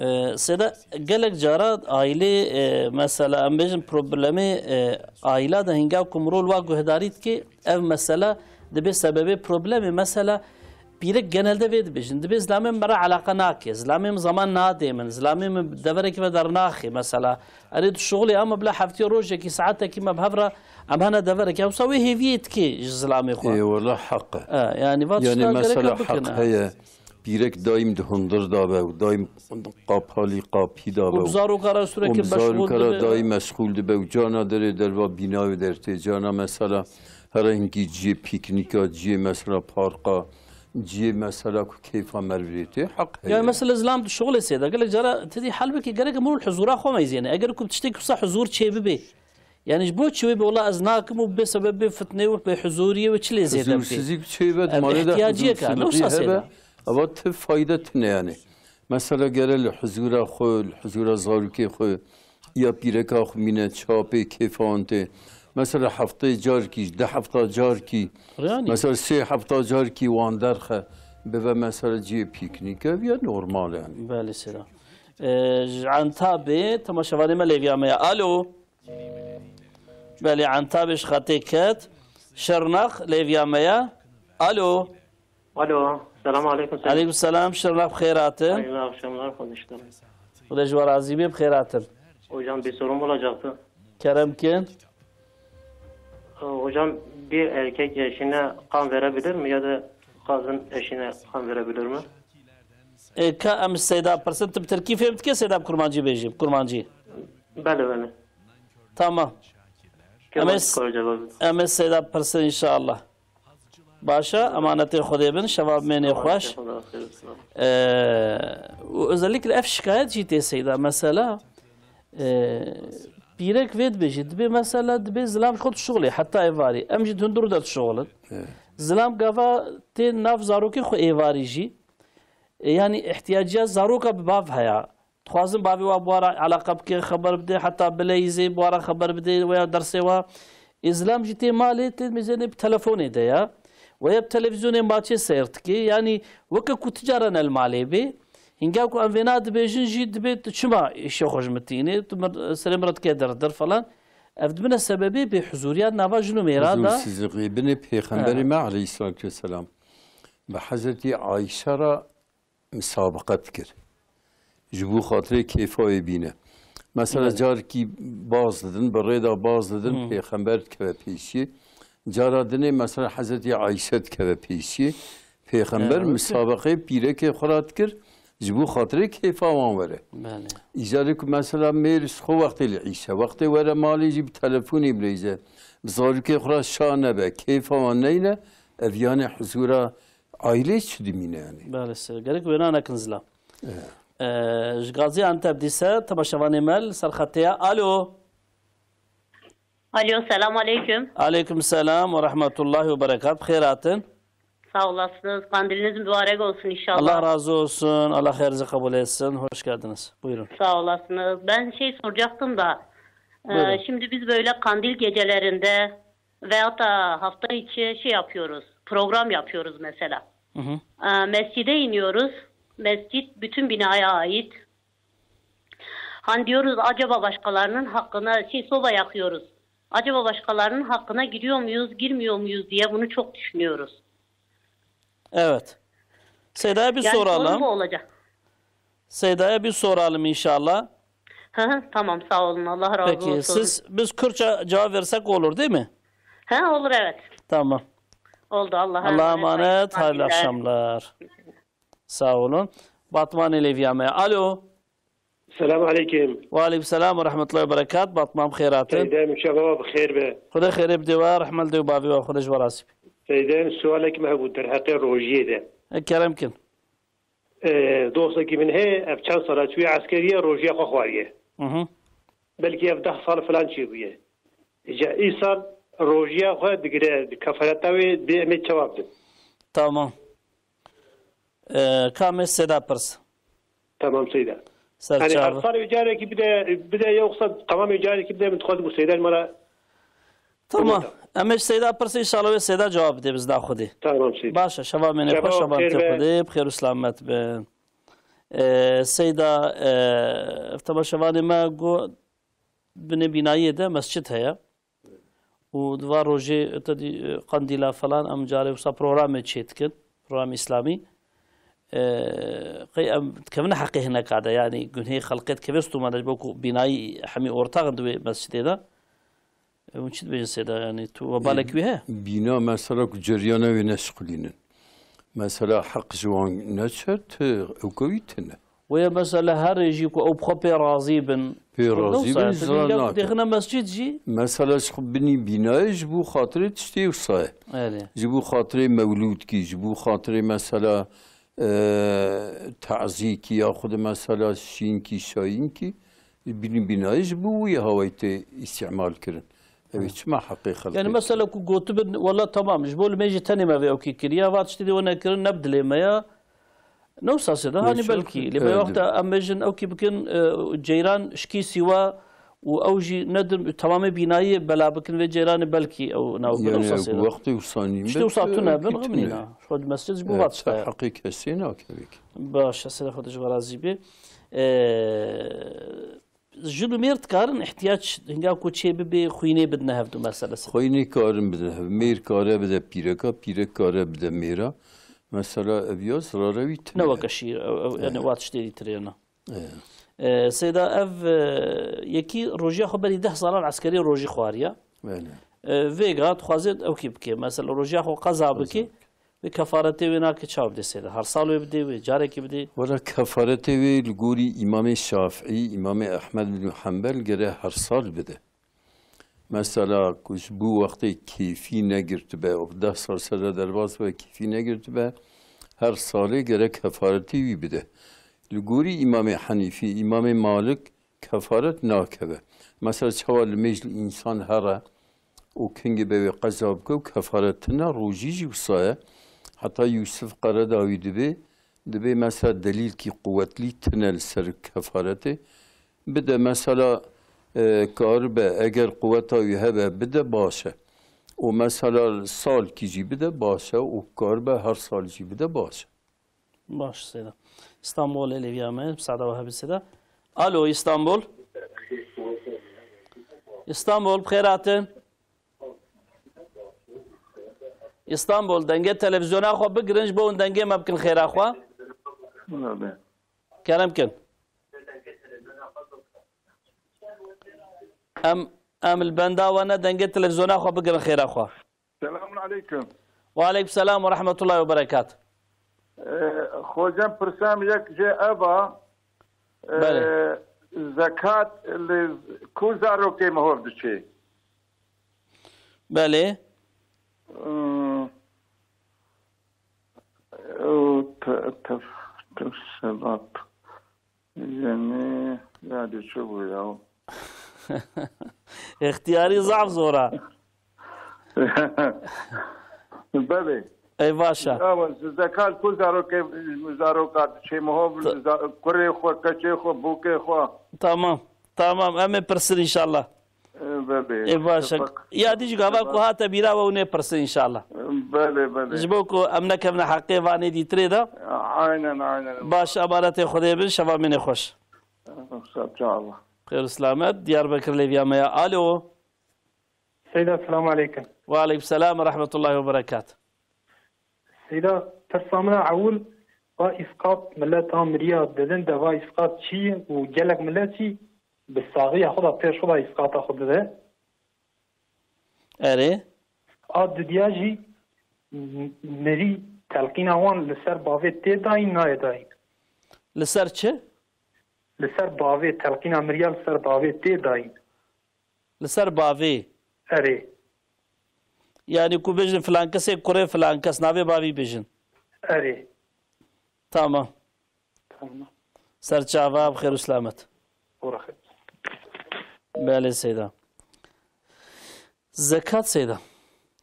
E, Seyda, gelek cara aîlê, e, mesela, em bêjin problemê, e, aîla de hinga ku mirov wa guhdarî dike, ev mesela dibe sebebê problemê. Mesela, pîrek genelde vê dibêjin, dibê zilamê min me re eleqe nake, zilamê min zaman nadê min, zilamê min deverekî ve dernaxê, mesela. Erê tu şixulê ama bila heftê rojekî, saetekî me bi hev re, em hene deverekî. Ewsa wê hêviyê dike ji zilamê xwe. Ê, wela heq e. E, yani, va Yani, tişta mesela gereka heq bikine. heye. Pîrek daîm di hundir de be û daîm qapalî qapî de be Û bi û zaroka re û sürekli bi zaroka meşxûl re dibe. daîm meşxûl dibe û cana derê derva bînayê dertê, cana mesela here hinkî ciyê pîknîka, ciyê mesela parka, ciyê mesela ku keyfa merivê tê, heq heye. Yani mesela zilam di şixulê sê de, gelek cara tedî hel bikî, gerek mirov huzura xwe meyzêne. Eger ku tiştê kusa huzur çê bibe, yani ji bo çi wê be, wela ez nakim û bê sebebê fitnê û bê huzuriyê û çi lê zêde bikê? Huzursizlik çê be, Ev malê de ihtiyaciyek e, ne huzursizliği wisa hebe, seyda? Ava ti fayde tine yani. Mesela gere li huzura xwe, li huzura zarokê xwe, ya pîreka xwe mîne, çapê kêfa wan tê. Mesela hefteyê carkî, deh hefta carkî, Yani. mesela sê hefta carkî wan derxe, bibe mesela cihê pîknîke, ev ya normal yani. Belê seyda. Ee, ji Entabê temaşevanê me lêviya me ya. Alo. Belê, Entabê ji xetê ket. Şirnex lêviya me ya. Alo. Alo, selamu aleyküm. Aleyküm selam, Şirnex bi xêr hatin. Hayırlı akşamlar, hoş geldiniz. Xuda ji we razî be, bi xêr hatin. Hocam, bir sorum olacaktı. Kerem kin. Ee, hocam, bir erkek eşine kan verebilir mi ya da kadın eşine kan verebilir mi? E, ka em seyda pirsin, tu bi tirkî fêm dike, seyda bi kurmancî bêjî, bi kurmancî. Bele, bele. Tamam. Em ê, Kemal s- Karaca abi. em ê seyda pirsin inşallah. Başa, emanetê Xwedê bin, şeva bimênê xweş. Ee, û özellikle ev şikayet jî tê seyda, mesela, ee, pîrek vê dibêjî, dibê mesela, dibê zilam xwe dişuxulê, heta êvarî. Em jî di hundir de dişuxulin. Evet. Zilam gava tê nav zarokê xwe êvarî jî. E, yani ihtiyaciya zaroka bi bav heye. Dixwazin bavê wa bi wa re eleqe bike, xeber bide, heta bileyîzê bi wa re xeber bide, weya dersê wa. Ê zilam jî tê malê, tê mizênê bi telefonê de ya. Weya bi televîzyonê maçê seyr dike. Yanî weke ku ti cara ne li malê bê. Hinga ku em vêna dibêjin jî dibê tu çima îşê xwe ji min tînê, tu mir-, serê min re dike dir dir falan. Ev dibine sebebê bêhuzuriya nava jin û mêra de. Huzursizliği. Binê Pêxemberê Ha. me aleyhissalatu vesselam bi Hezretî Ayşe re misabiqe dikir. Ji bo xatirê kêfa wê bîne. Mesela Evet. carekî baz didin, bi rê de baz didin, Hmm. Pêxember dikeve pêşiyê. Cara dinê mesela Hezretî Ayşe dikeve pêşiyê. Pêxember Evet. misabiqeyê pîrekê xwe re dikir, ji bo xatirê kêfa wan were. Belê. Îcarê ku mesela mêr ji xwe wextê li îşe, wextê were malê jî bi telefonê bileyze, bi zarokê xwe re şa nebe, kêfa wan neyne, ev yanê huzura Aîlê çi dimîne yani? Belê, sir. Gerek wêna nekin zilam. Evet. Ee, ji Gaziantep dîse temaşevanê me li ser xetê ye. Alo. Alo, selam aleyküm. Aleyküm selam ve rahmetullahi ve berekat. Xêr hatin. Sağ olasınız. Kandiliniz mübarek olsun inşallah. Allah razı olsun. Allah xêrinizi kabul etsin. Hoş geldiniz. Buyurun. Sağ olasınız. Ben şey soracaktım da, e, Buyurun. şimdi biz böyle kandil gecelerinde veyahut da hafta içi şey yapıyoruz, program yapıyoruz mesela. Hı hı. Ee, mescide iniyoruz. Mescit bütün binaya ait. Hani diyoruz acaba başkalarının hakkına, şey, soba yakıyoruz. Acaba başkalarının hakkına giriyor muyuz, girmiyor muyuz diye bunu çok düşünüyoruz. Evet. Seyda'ya bir Yani soru soralım. mu olacak? Seyda'ya bir soralım inşallah. Hı hı, tamam, sağ olun. Allah razı Peki, olsun. siz, biz Kürtçe cevap versek olur değil mi? He, olur, evet. Tamam. Oldu, Allah'a Allah'a emanet. emanet, hayırlı Hayırlı akşamlar. Sağ olun. Batmanê lêviya me. Alo. Selam aleyküm. Ve aleyküm selam ve rahmetullahi ve berekat. Batman bi xêr hatin. Seydem şeva bi xêr be. Xuda xêrê bide we, rehmet li dê û bavê we, Xuda ji we razî be. Seydem, sualek me hebû derheqê rojiyê de. E, kerem kin. Ee, dostekî min heye, ev çend sala çûye eskeriye, rojiya xwe xwariye. Hı hı. Belkî ev deh sal filan çêbûye. Îca îsal rojiya xwe digire, di kefereta wê dê em ê çawa bikin? Tamam. Ee, ka em ê Seyda pirs. Tamam Seyda. Ser Yani çav. Her sal wê carekî bide, bide yoksa tamam wê carekî bide, min dixwazibû Seyda li me re Tamam. Em ê ji Seyda pirsin, înşallah wê Seyda cewab bidê bi izna Xwedê. Tamam Seyda. Baş e, şeva mînê Şeva xweş, şeva xêr te be. Xwedê bi xêr û selamet bin. E, Seyda, e, temaşevanê me got, binê bînayiyê de mescid heye. Û di van rojê te dî, e, qandîla falan em carê wisa programê çê dikin, programê îslamî. E, qey em dikevine heqê hineka de, yanî gunhê xelqê dikeve stûma de, ji bo ku bînayî hemî ortax in di wê mescidê de. E, hûn çi dibêjin Seyda, yanî tu webalek wî heye? Bîna mesela ku ceryana wê neşqilînin. Mesela heq ji wan neçe, tu ewke wî tune. Wê mesela her rê jî ku ew bi xwe pê razî bin. Pê razî bin, zira nake. Dêxine mescid jî. Mesela ji xwe binî bînayê ji bo xatirê tiştê wisa ye. Erê. Ji bo xatirê mewlûdkî, ji bo xatirê mesela, e, tazîkî ya xwe de mesela şînkî, şayînkî, binî bînayê ji bo wî hawayî tê îstîmal kirin. Ew ê çima heqê xelkê? Yani mesela ku gotibin, wela tamam, ji bo limêjî tenê me vê ewkî kiriya, va tiştê dê we nekirin, ne bi dilê me ya. Ne wisa Seyda, hanî belkî. Lê belkî, belkî. Lê be wexta em bêjin ewkî bikin, e, ceyran şikî sîwa û ew jî nedim, temamê bînayê bela bikin vê ceyranê belkî ew naw bin, yani wisa Seyda. Wextê wisa nîn. Tiştê wisa tune bin, xemîna. Xwe di mescid ji bo va tişta ya. Heqê kesê nake vêkî. Baş e, Seyda xwe ji we razî bê. E, Jin û mêr dikarin ihtiyac hinga ku çê bibê xwînê bidine hevdu meselesi. Xwînê karin bidine hev. Mêr kare bide pîreka, pîrek kare bide mêra. Mesela ev ya zirare wî tune. Ne weke şîr, ew, ew, yani wat tiştê dî tirêna. Ee, Seyda ev, e, yekî rojiya xwe berî deh salan eskerî rojî xwariya. Belê. E, vêga dixwaze ewkî bike. Mesela rojiya xwe qeza bike. Qeza bike. Vê kefaretê wê nake çawa bidê Seyda? Her sal wê bidê wê? Carekê bidê? Wela kefaretê wê li gorî Îmamê Şafîî, Îmamê Ehmed bin Hanbel gere her sal bide. Mesela ku ji bo wextê kêfî negirtibe, û deh sal ser de derbas be kêfî negirtibe, her salê gere kefaretê wî bide. Li gorî Îmamê Henîfî, Îmamê Malik, kefaret nakeve. Mesela çawa limêj li însan here û kengê be wê qeza bike û kefaret tune, rojî jî wisa ye. Heta Yûsif Qeredawî dibê, dibê mesela delîlkî quwetlî tune li ser kefaretê. Bide mesela, e, karibe, eger quweta wî hebe bide baş e. Û mesela salkî jî bide baş e û karibe her sal jî bide baş e. Baş Seyda. Îstanbul, lêviya me, bi sada we hebin Seyda. Alo, Îstanbul. Îstanbul, bi xêr hatin. Îstanbul, dengê televîzyona xwe bigirin, ji bo hûn dengê me bikin xêra xwe. Kerem kin. Em, em li benda we ne, dengê televîzyona xwe bigirin xêra xwe. Selamun aleykum. Ve aleykum selam ve rahmetullahi ve berekat. Ee, hocam, pirsam yek jê eva, ee, Belê. Zekat li ku zarokê mihov diçê? Belê. Hmm. O te-, te-, te-, sebat. Jenî, ya dê çi bû ya? Extiyarî zaf zor e. Belê. Ey baş e. Awa, zekat ku zarokê, zaroka diçê mihov, Ta- za-, kurê xwe, keçê xwe, bûkê xwe. Tamam. Tamam. Em ê pirsin înşallah. Belê. Ê baş e. Tefek-, Ya dî jî gava ku tefek- hate bîra we û nê pirsin înşallah. Belê, belê. Ji bo ku em nekevine heqê vanê dîtirê de. Aynen, aynen. Baş, emanetê Xwedê bin, şeva mînê xweş. Sağ ol. Xêr û selamet, Diyarbekir lêviya me ya. Alo. Seyda, selamu aleykum. Ve aleykum selam ve rahmetullahi ve berekat. Seyda, pirsa min a ewil, va îsqat mileta miriya didin de va îsqat çi ye û gelek milet jî bi saxiya xwe de pêş xwe de îsqata xwe dide. Erê. A didiya jî m-, mirî telqîna wan li ser bavê tê dayîn nayê dayîn. Li ser çi? Li ser bavê, telqîna miriya li ser bavê tê dayîn. Li ser bavê. Erê. Yani ku bêjin filan kesê kurê filan kes, navê bavî bêjin. Erê. Tamam. Tamam. Serçava bi xêr û selamet. Ora xêr. Belê Seyda. Zekat Seyda.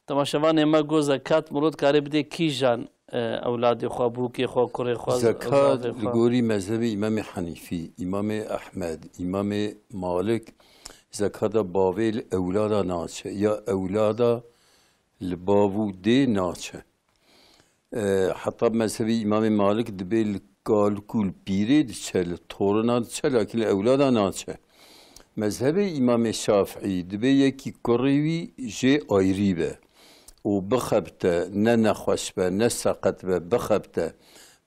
Temaşevanê me got zekat mirov dikare bidê kîjan, e, ewladê xwe, bûkê xwe, kurê xwe, Zekat zafê li xwe? Gorî mezhebê Îmamê Henîfî, Îmamê Ehmed, Îmamê Malik, zekata bavê li ewlada naçe, ya ewlada li bav û dê naçe. E, heta mezhebê Îmamê Malik dibê li Kal ku li pîrê diçe, li torina diçe, lakin li ewlada naçe. Mezhebê Îmamê Şafîî dibê yekî kurê wî jê ayrî be û bixebite, ne nexweş be, ne seqet be, bixebite,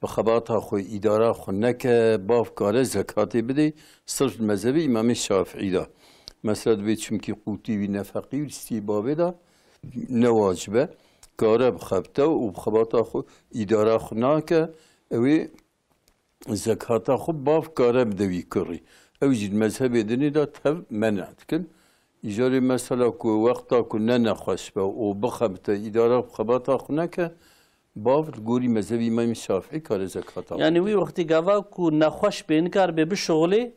bi xebata xwe, îdara xwe neke, bav kare zekatê bidê, sirf li mezhebê Îmamê Şafîî de. Mesela dibê çimkî qûtî wî, nefeqî wî, li stî bavê de ne wacib e, kare bixebite û bi xebata xwe, îdara xwe nake, ew ê zekata xwe bav kare bide wî kurî. Ew jî di mezhebê dinê de tev men'a dikin. Îcarê mesela ku wexta ku ne nexweş be û bixebite, îdara xebata xwe neke, bav li gorî mezhebî Îmamê Şafîî kare zekata xwe Yani wî bide. Wextî gava ku nexweş bê, nikaribe bişuxulê,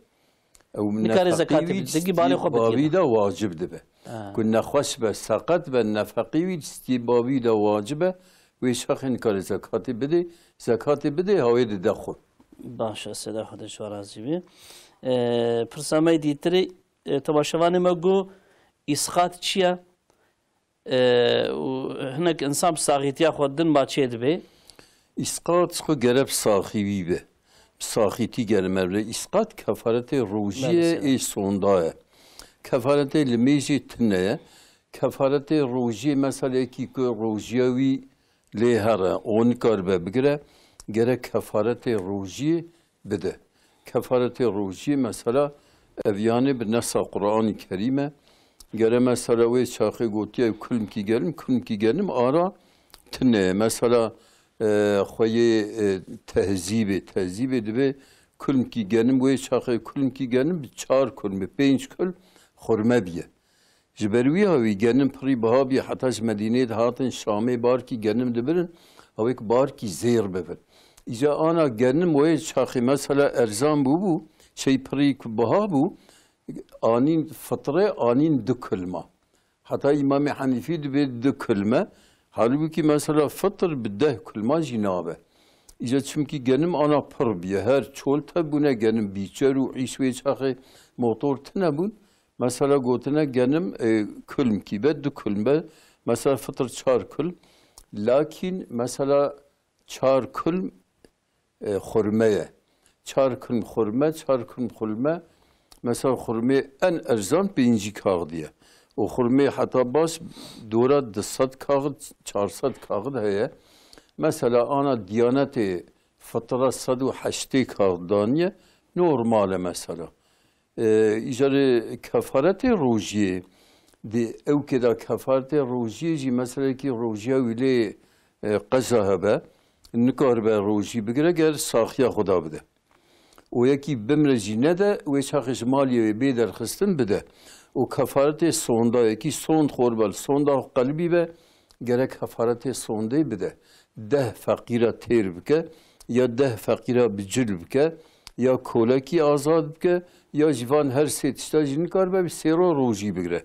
Ew nikare nefeqî zekatê wî bide, digî balê xwe bikîne. Bavî de wacib dibe. Ha. Ku nexweş be, seqet be, nefeqî wî stî bavî de wacib e, wê şaxê nikare zekatê bidê, zekatê bidê, hawê dide xwe. Baş e, Seyda, Xwedê ji we razî be. Ee, pirsa me dîtirê, e, temaşevanê me got, îsqat çi ye? E, û hinek insan bi saxîtiya xwe din ba çê dibe. Îsqat xwe gere bi saxî wî be. Bi saxîtî gere me bile. Îsqat kefaretê rojiyê Belê, ê sonda ye. Kefaretê limêjê tune ye. Kefaretê rojiyê meselekî ku rojiya wî lê here, o nikaribe bigire, gerek kefaretê rojiyê bide. Kefaretê rojiyê mesela ev yanê bi nesa Quranî Kerîm e. Gere mesela wê çaxê gotiye kulmkî genim, kulmkî genim ara tune ye. Mesela, e, xweyê, e, tehzîbê, tehzîbê dibe kulmkî genim, wê çaxê kulmkî genim bi çar kulm, bi pênc kul xurme biye. Ji ber wî hawî genim pirî biha bî, heta ji Medîneyê dihatin Şamê barkî genim dibirin, hawêk barkî zêr bibin. Îca ana genim wê çaxî mesela erzan bûbû, şey pirî ku biha bû, anîn fitre, anîn du kilma. Heta Îmamê Henîfî dibê du kilme, halbûkî mesela fitr bi deh kilma jî nabe. Îca çimkî genim ana pir bûye, her çol tebûne genim bîçer û îş wê çaxê motor tine bûn. Mesela gotine genim, e, kulmkî be, du kulm be. Mesela fitr çar kulm. Lakin mesela çar kulm, e, xurme ye. Çar kulm xurme, çar kulm xurme. Mesela xurmê en erzan pêncî kaxidî ye. Û xurmê heta baş dora du sed kaxid, çar sed kaxid heye. Mesela ana Diyanetê fitra sed û heştê kaxid daniye. Normal e mesela. E, îcarê kefaretê rojiyê, di ewkê de kefaretê rojiyê jî meselekî rojiya wî lê, e, qeza hebe, nikaribe rojî bigire ger saxiya xwe da bide. Û yekî bimre jî nede, wê çaxê ji maliyê wê bê derxistin bide. Û kefaretê sonda, yekî sond xor be, li sonda xwe qelibî be, gerek kefaretê sondê bide. Deh feqîra têr bike, ya deh feqîra bi cil bike, ya kolekî azad bike, ya jî van her sê tişta jî nikaribe bi sêro rojî bigire.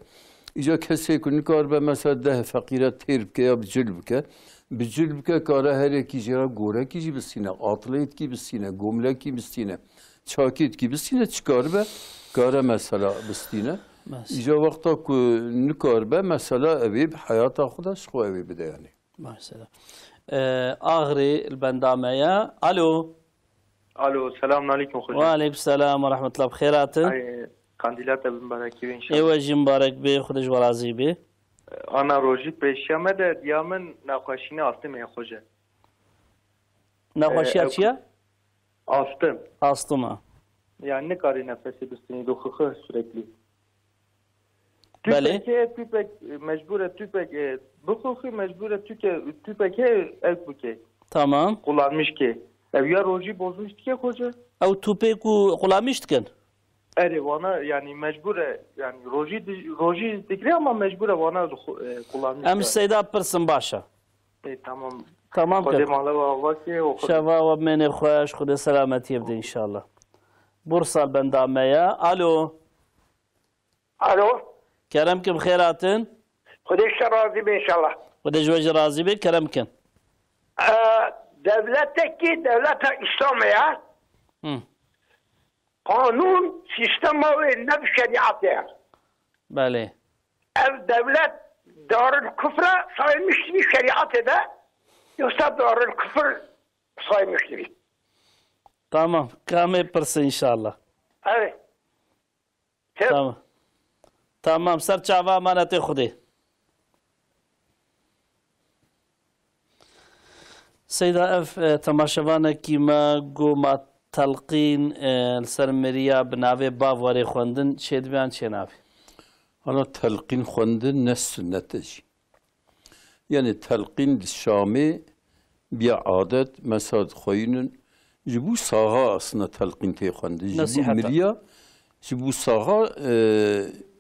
Îca kesê ku nikaribe mesela deh feqîra têr bike ya bi cil bike, bi cil bike kare her yekî jê re gorekî jî bistîne, atletkî bistîne, gomlekî bistîne, çakêtkî bistîne, çi karibe, kare mesela bistîne. Mes- Îca wexta ku nikaribe mesela ew ê bi heyata xwe de ji xwe ew ê bide yanî. Baş sera. Ee, Axrî li benda me ye. Alo. Alo, selamun aleykum, xoca. Ve aleykum selam ve rahmetullah. Bi xêr hatin. Ay, qandîla te bi mibarekî be inşallah. Ê we jî mibarek be, Xwedê ji we razî be. Ana rojî pêşiya me de diya min nexweşîne astime ye, xoca. Nexweşiya Ee, çi ye? Astim. Astim ha. Yani nikarî nefesê bistînî, dixuxe sürekli. Belê. Tüpek heye, tüpek, e, mecbur e, tüpek, e, bixuxî, mecbur e, tüke-, tüpek heye, ew bike. Tamam. Kullanmış ke. Ev ya rojî bozmuş dike, xoca? Ew tüpek û kullanmış dikin? Erê, wana, yani mecbur e, yani rojî di-, rojî digre ama mecbur e, wana xu-, e, kullanmış Em e. Seyda pirsin baş e. E, tamam. Tamam Xwedê kir. Mala we ava ke, o Xwedê. Şeva we bimêne xweş, Xwedê selametiyê bide inşallah. Bursa li benda me ye. Alo. Alo. Kerem ki bi xêr hatin. Xwedê ji te razî be inşallah. Xwedê ji we jî razî be, kerem kin. E, dewletekî, dewleta Îslamê ye. Hı. Qanûn, sîstema wê ne bi şerîatê ye. Belê. Ev dewlet Darul Kufra sayılmış gibi şerîatê de, yoksa Darul Kufr sayılmış gibi. Tamam. Kamê pirse inşallah. Erê. Çi? Tamam. Tamam. Ser çava emanetê Xwedê. Seyda, ev, e, temaşevanekî me got, ma telqîn, e, li ser miriya bi navê bav were xwendin, çêdibe yan çênabe? Hala telqîn xwendin ne sunnet e jî. Yani telqîn di Şamê biya adet, mesela dixweyînin, ji bo saxa aslında telqîn tê xwendin. Ji bo Nesîheta. Miriya, ji bo saxa, e,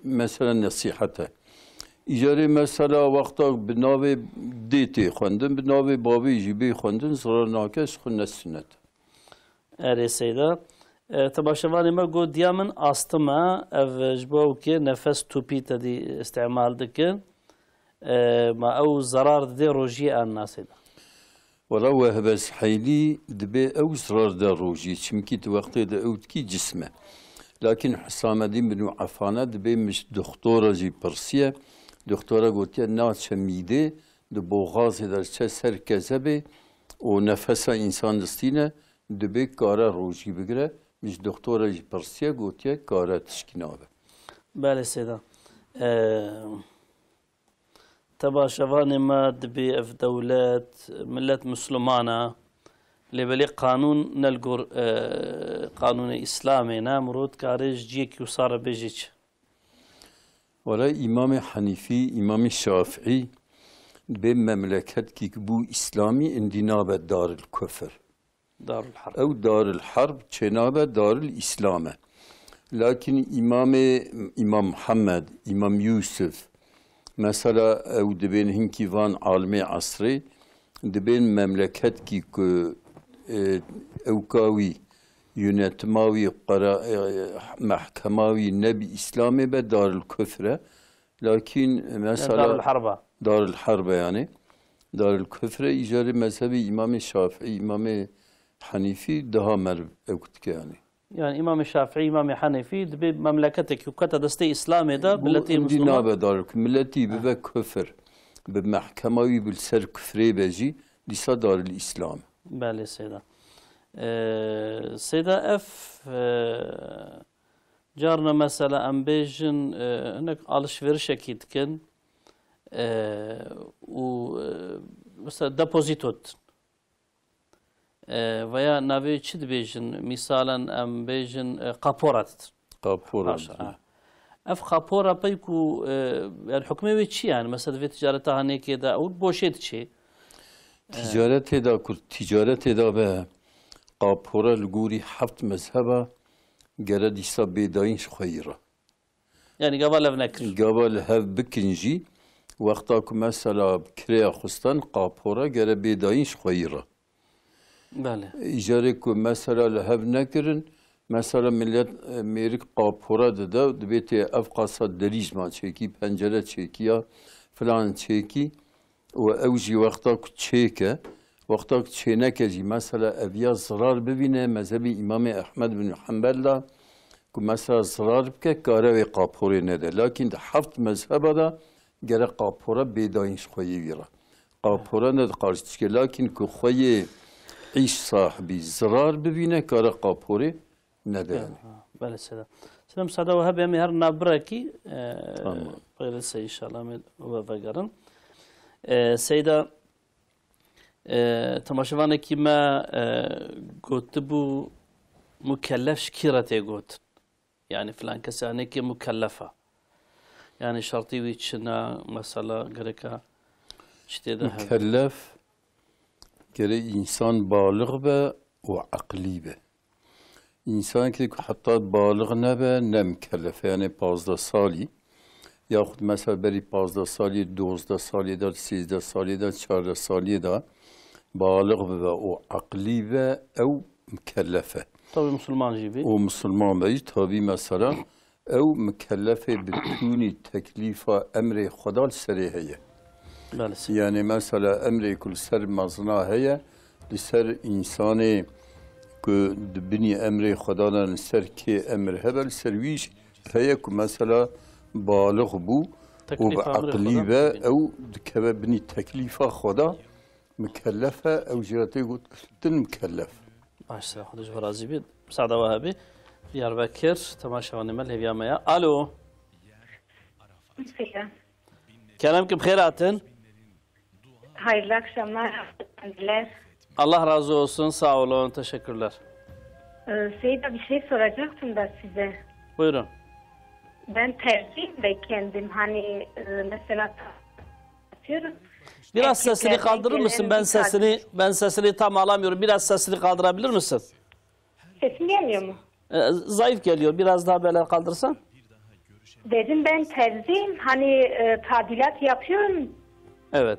mesela nesîhet e. Îcarê mesela wexta bi navê dê tê xwendin, bi navê bavê jî bê xwendin, zirar nake, ji xwe ne sunnet e. Erê Seyda. E, temaşevanê me got, diya min astim e, ev ji bo ew kê nefes tûpî te dî îstîmal dikin. E, ma ew zerar didê rojiyê an na Seyda? Wela wehbe Suheylî dibê ew zerar de rojiyê, çimkî tu wextê de ew dikî cism e. Lakin Hisamedîn bin Efane dibê min ji doktora jî pirsiye. Doktora gotiye, naçe mîdê, di boxazê de çe ser kezebê û nefesa însan distîne, dibê kare rojî bigire. Min ji doktora jî pirsiye, gotiye kare tişkî nabe. Belê Seyda. Ee, temaşevanê me dibê ev dewlet, millet Misliman e. Lê belê qanûn ne li gor, e, qanûnê Îslamê ne. Mirov dikare ji ciyekî wisa re bêjê çi? Wela Îmamê Henîfî, Îmamê Şafîî dibê memleketkî ku bû Îslamî, indî nabe daril kufir. Darul Harb. Ew daril harb çênabe, daril Îslam e. Lakin Îmamê, Îmam Muhammed, Îmam Yûsif, mesela ew dibên hinkî van alimê esrê, dibên memleketkî ku, e, ewka wî, yönetima wî, qera-, e, mehkema wî ne bi Îslamê be, daril kufr e. Lakin, e, mesela Darul Harb e. Darul Harb e yani. Darul kufr e, îcarê mezhebê Îmamê Şafîî, Îmamê Henîfî daha meriv ew dike yani. Yani Îmamê Şafîî, Îmamê Henîfî dibê memleketekî ku kete destê Îslamê de, Bu miletê indî Misliman nabe darul, miletî bibe kufir. Bi mehkema wî bi ser kufrê be jî, dîsa darul Îslam. Belê Seyda. Ee, Seyda, ev, e, carna mesela em bêjin, e, hinek alişverişekî dikin, e, û, e, mesela depozîto ditin. E, veya navê çi dibêjin? Mîsalen em bêjin, e, qapora ditin. Qapora Paşa, ditin. Ha. Ev qapora pey ku, e, yani hukmê wê çi yani? Mesela vê ticareta hanêkê de ew boşê diçê. Ticaretê de ku ticaretê de be qapora li gorî heft mezheba gere dîsa bê dayîn ji xweyî re. Yani gava lev nekir. Gava li hev bikin jî, wexta ku mesela kirêya xwestan qapora gere bê dayîn ji xweyî re. Belê. Îcarê ku mesela li hev nekirin, mesela millet, e, mêrik qapora dide, dibê tê ev qasa derî ji man çêkî, pencere çêkî ya filan çêkî. Û ew jî wexta ku çêke, wexta ku çêneke jî, mesela ev ya zirar bibîne, mezhebê Îmamê Ehmed bin Hanbel de, ku mesela zirar bike, kare wê qaporê nede. Lakin di heft mezheba de gere qapora bê dayîn ji xweyê wî re. Qapora ne diqar tişke, lakin ku xweyê îş sahibî zirar bibîne, kare qaporê nede yani. Ha, belê Seyda. Seyda, misade we hebe, em ê her navbirekî, e, Tamam. Qeyrese inşallah em ê we vegerin. E, Seyda, e, temaşevanekî me, e, gotibû, mukellef ji kî re tê gotin? Yani filan kesê hanekê mukellef e. Yani şertî wî çi ne, mesela gereka çi tê de hebe? Mukellef gere însan balix be û eqlî be. Însanekî ku heta balix nebe, ne mukellef e. Yani pazdeh salî, yaxud mesela berî pazdeh salî, dozdeh salî de, sêzdeh salî de, çardeh salî de balix bibe û eqlî be, ew mukellef e. Tabî musulman jî bî. Û musulman be jî, tabî mesela ew mukellefê bi tûnî teklîfa emrê Xweda li serê heye. Belê. Yani mesela emrê ku li ser mezina heye, li ser însanê ku di binî emrê Xweda de li ser kê emir hebe, li ser wî jî heye ku mesela balix bû û bi Teklîfa emrê eqlî Xweda be, bibîne. Ew dikeve binî teklîfa Xweda, mukellef e, ew jî re tê gotin mukellef. Baş sera xwe ji razî bî. Müsaade we hebî. Diyarbekir, temaşevanê me li hêviya me ya. Alo. Selam. Kerem kim xêr hatin. Hayırlı akşamlar, hanımefendiler. Allah razı olsun, sağ olun, teşekkürler. Ee, Seyda, bir şey soracaktım da size. Buyurun. Ben terziyim de kendim, hani e, mesela ta- yapıyorum. Biraz sesini Erkeklerden kaldırır mısın? gelen Ben bir sesini ben sesini tam alamıyorum. Biraz sesini kaldırabilir misin? Sesim gelmiyor mu? Ee, zayıf geliyor. Biraz daha böyle kaldırsan. Dedim ben terziyim, hani e, tadilat yapıyorum. Evet.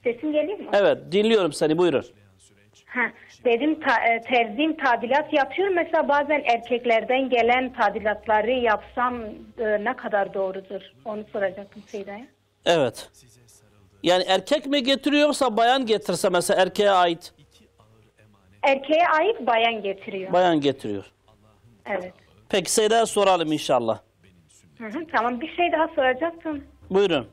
Sesim geliyor mu? Evet, dinliyorum seni. Buyurun. Ha, dedim ta, e, terziyim, tadilat yapıyorum. Mesela bazen erkeklerden gelen tadilatları yapsam e, ne kadar doğrudur? Onu soracaktım Seyda'ya. Evet. Yani erkek mi getiriyor yoksa bayan getirse mesela erkeğe ait? Erkeğe ait bayan getiriyor. Bayan getiriyor. Evet. Peki Seyda'ya soralım inşallah. Hı hı, tamam, bir şey daha soracaktım. Buyurun.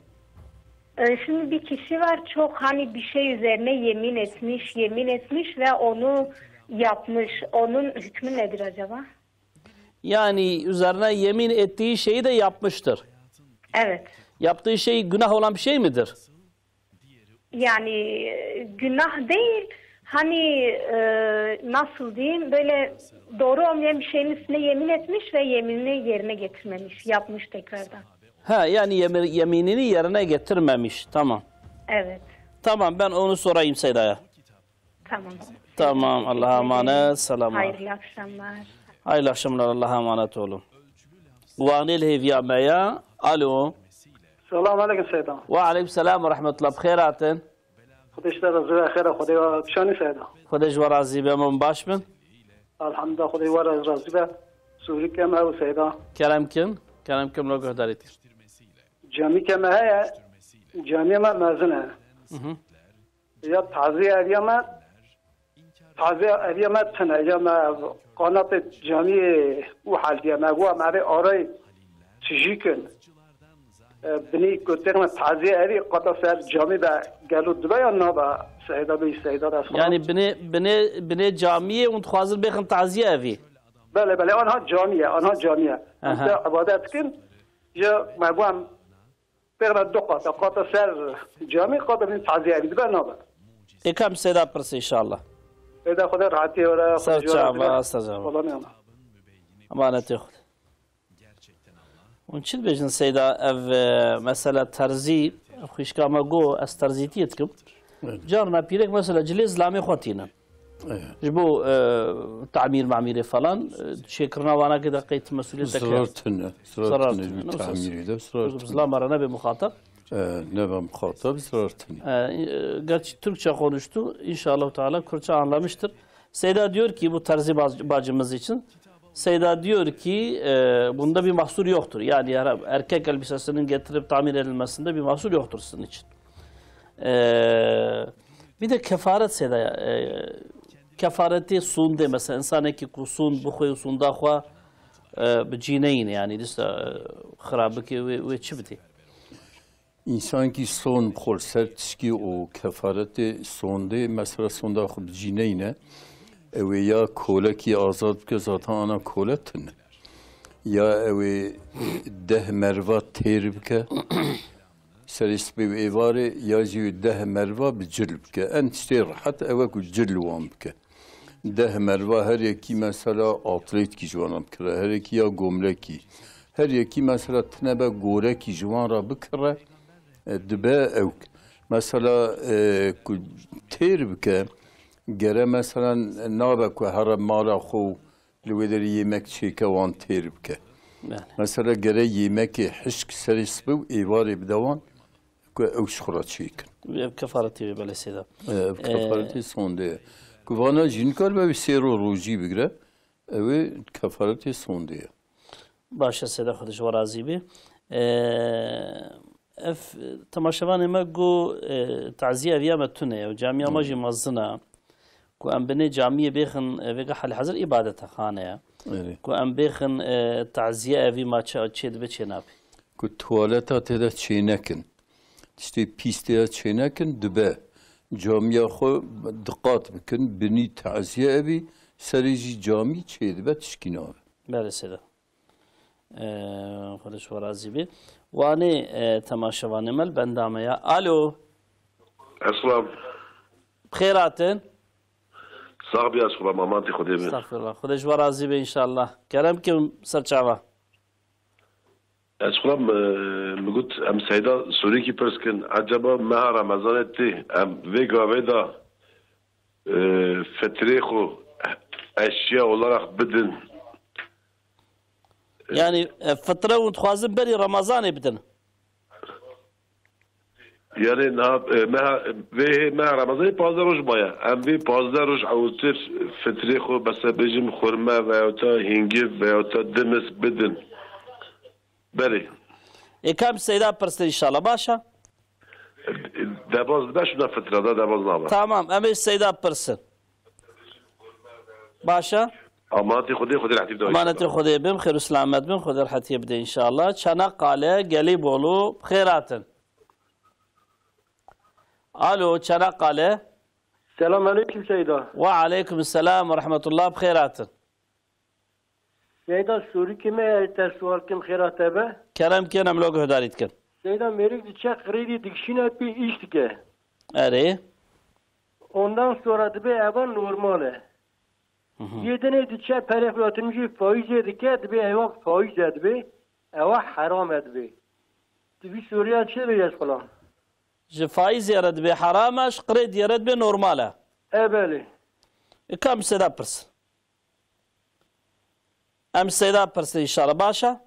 Ee, şimdi bir kişi var, çok hani bir şey üzerine yemin etmiş, yemin etmiş ve onu yapmış. Onun hükmü nedir acaba? Yani üzerine yemin ettiği şeyi de yapmıştır. Evet. Yaptığı şey günah olan bir şey midir? Yani e, günah değil, hani e, nasıl diyeyim, böyle doğru olmayan bir şeyin üstüne yemin etmiş ve yeminini yerine getirmemiş, yapmış tekrardan. Ha, yani yemi- yeminini yerine getirmemiş. Tamam. Evet. Tamam, ben onu sorayım Seyda'ya. Tamam. Tamam, Allah'a emanet. Selamlar. Hayırlı akşamlar. Hayırlı akşamlar, Allah'a emanet olun. Wanê li hêviya me ya. Alo. Selam aleyküm Seyda. Ve aleyküm selam ve rahmetullah. Bi xêr hatin. Xwedê ji te re zû xêra Xwedê ve pişanî Seyda. Xwedê ji we razî be, min baş bin. Elhamdulillah Xwedê we re razî be. Sûrî ke me ew Seyda. Kerem kin. Kerem kin lo guhdarî tir. Camî ke me heye, camî me mezin e. Ya tazî eviya me, tazî eviya me tine, ya me qanatê camiyê û heldiye me, wa me rê arayî tijî kin. E, binî ku têxme tazî evî qata ser camî be gelo dibe ya nabe Seyda bî Seyda dest Yani binê, binê, binê camiyê hûn dixwazin bêxin tazî evî. Belê, belê, anha camî ye, anha camî ye. Em Aha. te ibadet dikin, ji me bû em pêxne du qata, qata ser camî, qata bin tazî evî dibe nabe. Ê kam Seyda pirse inşallah. Êda Xwedê rahatiyê were, Ser Xwedê ji were çava, dibe. ser çava. Falan yana. Emanetê Xwedê. Hûn çi dibêjin Seyda, ev e, mesela terzî, xwişka me got ez terzîtiyê dikim. Carna pîrek mesela cilê zilamê xwe tînin. Ji bo e, tamîr mamîrê falan, e, çêkirina wana ki de qey ti mesuliyet Zirar tune. Zirar Zirar tune. tune, Ji nasıl? tamîrê de zirar tune. Zilama re nebe muhatap. E, nebe muhatap zirar tune. E, e, gerçi Türkçe konuştu. İnşallah Teala Kürtçe anlamıştır. Seyda diyor ki bu terzi baz- bacımız için. Seyda diyor ki e, bunda bir mahsur yoktur. Yani yara- erkek elbisesinin getirip tamir edilmesinde bir mahsur yoktur sizin için. E, bir de kefaret Seyda, e, kefareti sûndê mesela insanekî ku sûnd bixwe û sûnda xwe e, bi cî neyîne yani dîsa e, xirabikê wê, wê çi bidê? Însankî son xwe li ser tişkî û kefaretê sondê, mesela sonda xwe bi cî neyne, ew ê ya kolekî azad bike, zaten ana kole tune. Ya ew ê deh merva têr bike, serê spê û êvarê, ya jî wê deh merva bi cil bike. En tiştê rehet ew e ku cil li wan bike. Deh merva her yekî mesela atletkî ji wan re bikire, her yekî ya gomlekî. Her yekî mesela tine be gorekî ji wan re bikire, e, dibe ewk. Mesela e, ku têr bike, gere mesela nabe ku here mala xwe û li wê derê yemek çêke wan têr bike. Yani, Mesela gere yemekê hişk serê spê û êvarê bide wan ku ew ji xwe re çêkin. ev kefaretê wê belê Seyda. Ev kefaretê sondê ye. Ku vana jî nikaribe wî sê ro rojî bigire, ew ê kefaretê sondê ye. Baş e Seyda Xwedê ji we razî bî. E, ev temaşevanê me got e, taziye eviya me tune ye û camiya me jî mezin e. Ku em binê camiyê bêxin e, vêga halihezir îbadetxane ye. Erê. Ku em bêxin e, taziye evî ma çi çê dibe çê nabe. Ku tuwaleta tê de çênekin. Tiştê pîs tê de çênekin, dibe. Camiya xwe diqat bikin, binî teziye ebî, serê jî camî çêdibe, tişkî nabe. Belê seyda. Ee, Xwedê ji we razî bî. Wanê, e, temaşevanê me li benda me ya. Alo. Eslam. Bi xêr hatin. Sax bî, ez xwe amanetê Xwedê bim. Estexfirullah. Xwedê ji we razî be înşallah. Kerem kim ser çava. Ez xwe, e, min got, em seyda Sûrîkî pirs kin. Eceba meha Remezanê tê. Em vê gavê de, e, fitrê xwe eşya olarak bidin. Yani, e, fitre hûn dixwazin berî Remezanê bidin? Yani, niha, e, meha, vê hê meha Remezanê pazdeh roj maye. Em vê pazdeh roj ewtir fitrê xwe, mesela bêjim xurme veyahût da hîngîv veyahût da dimis bidin. Belê. Ê, ka em seyda pirsin înşallah, baş e? Debaz dibe şûna fitra da, debaz nabe. Tamam, em ê seyda pirsin. Baş e? Amanetê Xwedê, Xwedê rehetî bide. Amanetê Xwedê bim, xêr û selamet bim, Xwedê rehetiyê bide înşallah. Çanakkale, Gelîbolu, bi xêr hatin. Alo, Çanakkale. Selam aleyküm Seyda. Ve aleyküm selam ve rahmetullah, bi xêr hatin. Seyda, Sûrîkê me, ez te sual kim, xêra te be? Kerem kên, em lo guhdarî dikin. Seyda, mêrik diçe qirêdî dikişîne pê îş dike. Erê. Ondan sonra dibe eva normal e. Hı hı. Yê dinê diçe perê xwe yatırım jî faîzê dike, dibe eva faîz e dibe. Eva heram e dibe. Tu vî soruya çi bêje ez xulam? Ji faîzê re dibe heram e, ji qirêdiyê re dibe normal e. E, belê. E, ka em seyda pirsin. Em seyda pirsin înşallah. Baş e?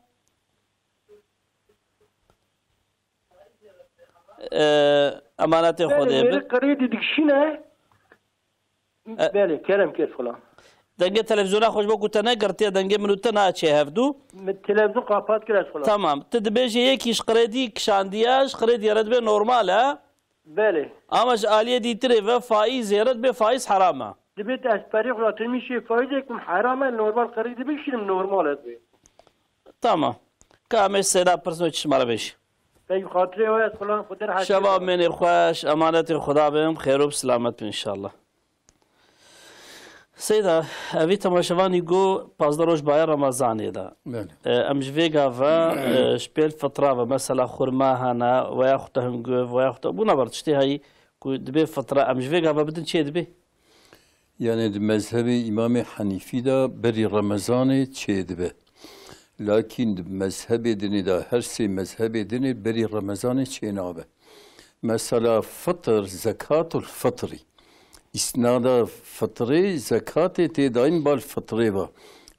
Ee, emanetê Xwedê be. Belê, qirêdî dikişîne. E- Belê, kerem kes xulam. Dengê televîzyona xwe ji bo ku te negirtiye, dengê min û te naçe hevdû. Min televîzyon qapat kir ez xulam. Tamam. Tu dibêjî yekî ji qirêdî kişandiye, ji qirêdiyê re dibe normal e. Belê. Ama ji aliyê dîtirê ve faîzê re dibe faîz heram e. Dibê ez perê xwe yatırım jî faîzê kim heram e, normal qirêdî bikişînim normal e dibe. Tamam. Ka em ê seyda pirsin û çi ji me re bêjî. Pey xatirê we ez xulam, Xwedê rehetî Şeva bide. Mênê xweş, emanetê Xweda bim, xêr û bi selamet bin înşallah. Seyda, evî temaşevanî got pazdeh roj baye Remezanê de. Belê. E, em ji vê gava, e, ji pêl fitra ve, mesela xurma hene, veya xwe te hunguv, veya xwe te, bûna ber tiştê heyî ku dibê fitra, em ji vê gava bidin çê dibê? Yani di mezhebê Îmamê Henîfî de berî Remezanê çê dibe. Lakin di mezhebê dinê de, her sê mezhebê dinê berî Remezanê çê nabe. Mesela fitr, zekatul fitrî. Îsnada fitrê, zekatê tê dayîn bal fitrê ve.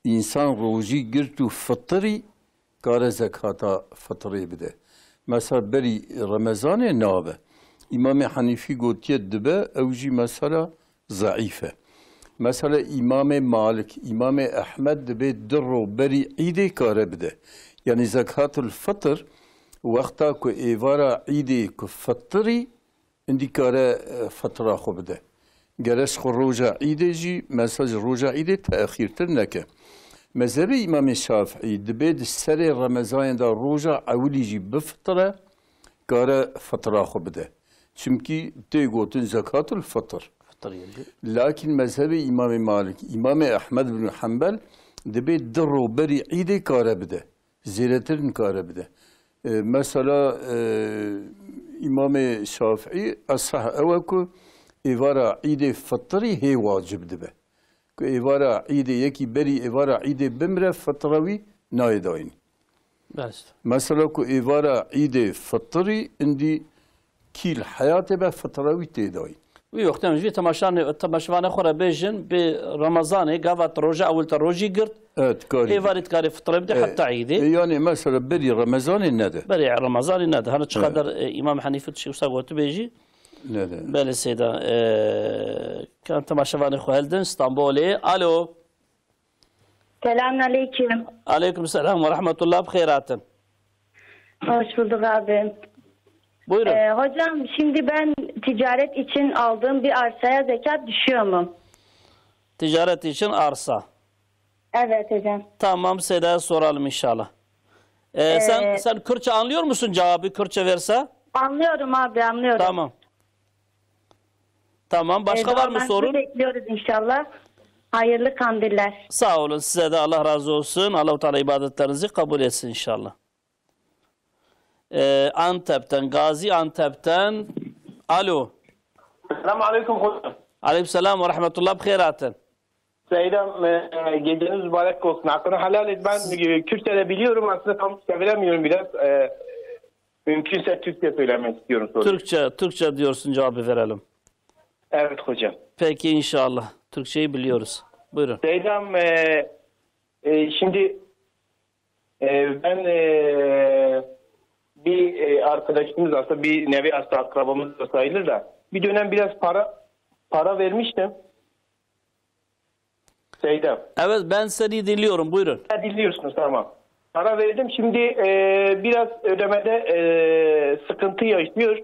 Însan rojî girt û fitrî kare zekata fitrê bide. Mesela berî Remezanê nabe. Îmamê Henîfî gotiye dibe, ew jî mesela zeîf e. Mesela Îmamê Malik, Îmamê Ehmed dibê du ro berî Îdê kare bide. Yanî zekatul fitr wexta ku êvara Îdê ku fitrî, Îndî kare, e, fitra xwe bide. Gere ji xwe roja Îdê jî, mesela ji roja Îdê texîrtir neke. Mezhebê Îmamê Şafîî dibê di serê Remezanê de roja ewilî jî bifitire, kare fitra xwe bide. Çimkî tê gotin zekatul fitr. Fitr yê. Lakin mezhebê Îmamê Malik, Îmamê Ehmed bin Hembel dibê du ro berî Îdê kare bide. Zêdetir nikare bide. E, mesela, e, Îmamê Şafîî esah ew e ku êvara Îdê fitrî hê wacib dibe. Ku êvara Îdê yekî berî êvara Îdê bimire, fitra wî nayê dayîn. Rast. Mesela ku êvara Îdê fitrî indî kî li heyatê be, fitra wî tê dayîn. Wî wextê em ji vî temaşanê, temaşevanê xwe re bêjin, bi Remezanê, gava te roja ewil te rojî girt, Evet, karî. Êvarî dikarê fitre bide Evet. heta Îdê. E, yani mesela berî Remezanê nede. Berî Remezanê nede. Hani çi Evet. qeder, e, Îmam Henîfî tiştî wisa gotibê jî. Nede. Belê seyda, e, kan temaşevanê xwe hildin, Stenbolê. Alo. Selamünaleyküm. Aleyküm selam ve rahmetullah, bi xêr hatin. Hoş bulduk abi. Buyurun. Ee, hocam, şimdi ben ticaret için aldığım bir arsaya zekat düşüyor mu? Ticaret için arsa. Evet hocam. Tamam, Seyda'ya soralım inşallah. Ee, sen, Ee, sen Kürtçe anlıyor musun cevabı? Kürtçe verse? Anlıyorum abi, anlıyorum. Tamam. Tamam, başka var mı sorun? Bekliyoruz inşallah. Hayırlı kandiller. Sağ olun, size de Allah razı olsun. Allahu Teala ibadetlerinizi kabul etsin inşallah. Ee, Antep'ten, Gaziantep'ten. Alo. Selamun aleyküm hocam. Aleyküm selam ve rahmetullah, bi xêr hatin. Seydam, e, geceniz mübarek olsun. Hakkını helal et. Ben, e, Kürtçe de biliyorum. Aslında tam çeviremiyorum biraz. E, mümkünse Türkçe söylemek istiyorum soruyu. Türkçe, Türkçe diyorsun, cevabı verelim. Evet hocam. Peki inşallah. Türkçeyi biliyoruz. Buyurun. Seydam, e, e, şimdi, e, ben, e, bir, e, arkadaşımız aslında bir nevi aslında akrabamız da sayılır da bir dönem biraz para para vermiştim. Seydam. Evet, ben seni dinliyorum. Buyurun. Ha, dinliyorsunuz, tamam. Para verdim. Şimdi, e, biraz ödemede, e, sıkıntı yaşıyor.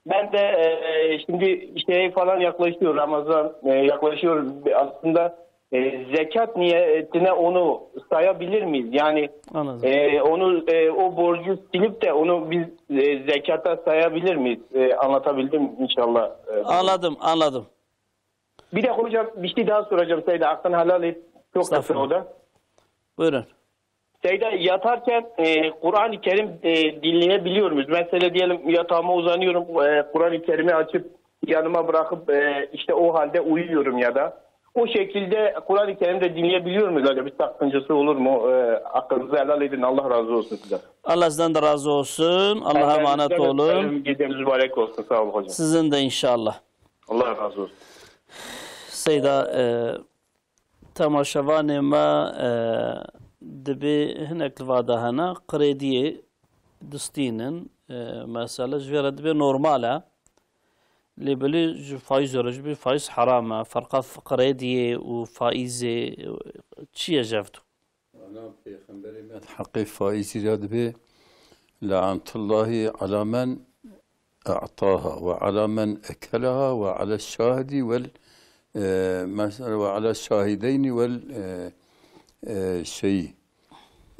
Ben de, e, şimdi şeye falan yaklaşıyor. Ramazan, e, yaklaşıyor. Aslında, e, zekat niyetine onu sayabilir miyiz? Yani, Anladım. e, onu, e, o borcu silip de onu biz, e, zekata sayabilir miyiz? E, anlatabildim inşallah. E, Anladım, anladım. Bir de hocam bir şey daha soracağım Seyda. Hakkını helal et. Çok kısa o da. Buyurun. Seyda, yatarken, e, Kur'an-ı Kerim, e, dinleyebiliyor muyuz? Mesela diyelim yatağıma uzanıyorum, e, Kur'an-ı Kerim'i açıp yanıma bırakıp, e, işte o halde uyuyorum ya da. O şekilde Kur'an-ı Kerim de dinleyebiliyor muyuz acaba? Bir sakıncası olur mu? E, hakkınızı helal edin. Allah razı olsun size. Allah sizden de razı olsun. Allah'a emanet olun. Geceniz mübarek olsun. Sağ olun hocam. Sizin de inşallah. Allah razı olsun. Seyda, e, temaşevanê me, e, dibê hinek li va de hene, krediyê distînin, e, mesela ji vê re dibê normal e. Lê belê ji faîz re jî bê faîz heram e. Ferqa f-, krediyê û faîzê, e, çi ye ji hev? Ana Pêxemberê me di heqê faîzî de dibê, "Lanetullahi ala men e'taha ve ala men ekelaha ve ala şahidi vel, e, mesela ve ala şahideynî vel, e, e, şeyî."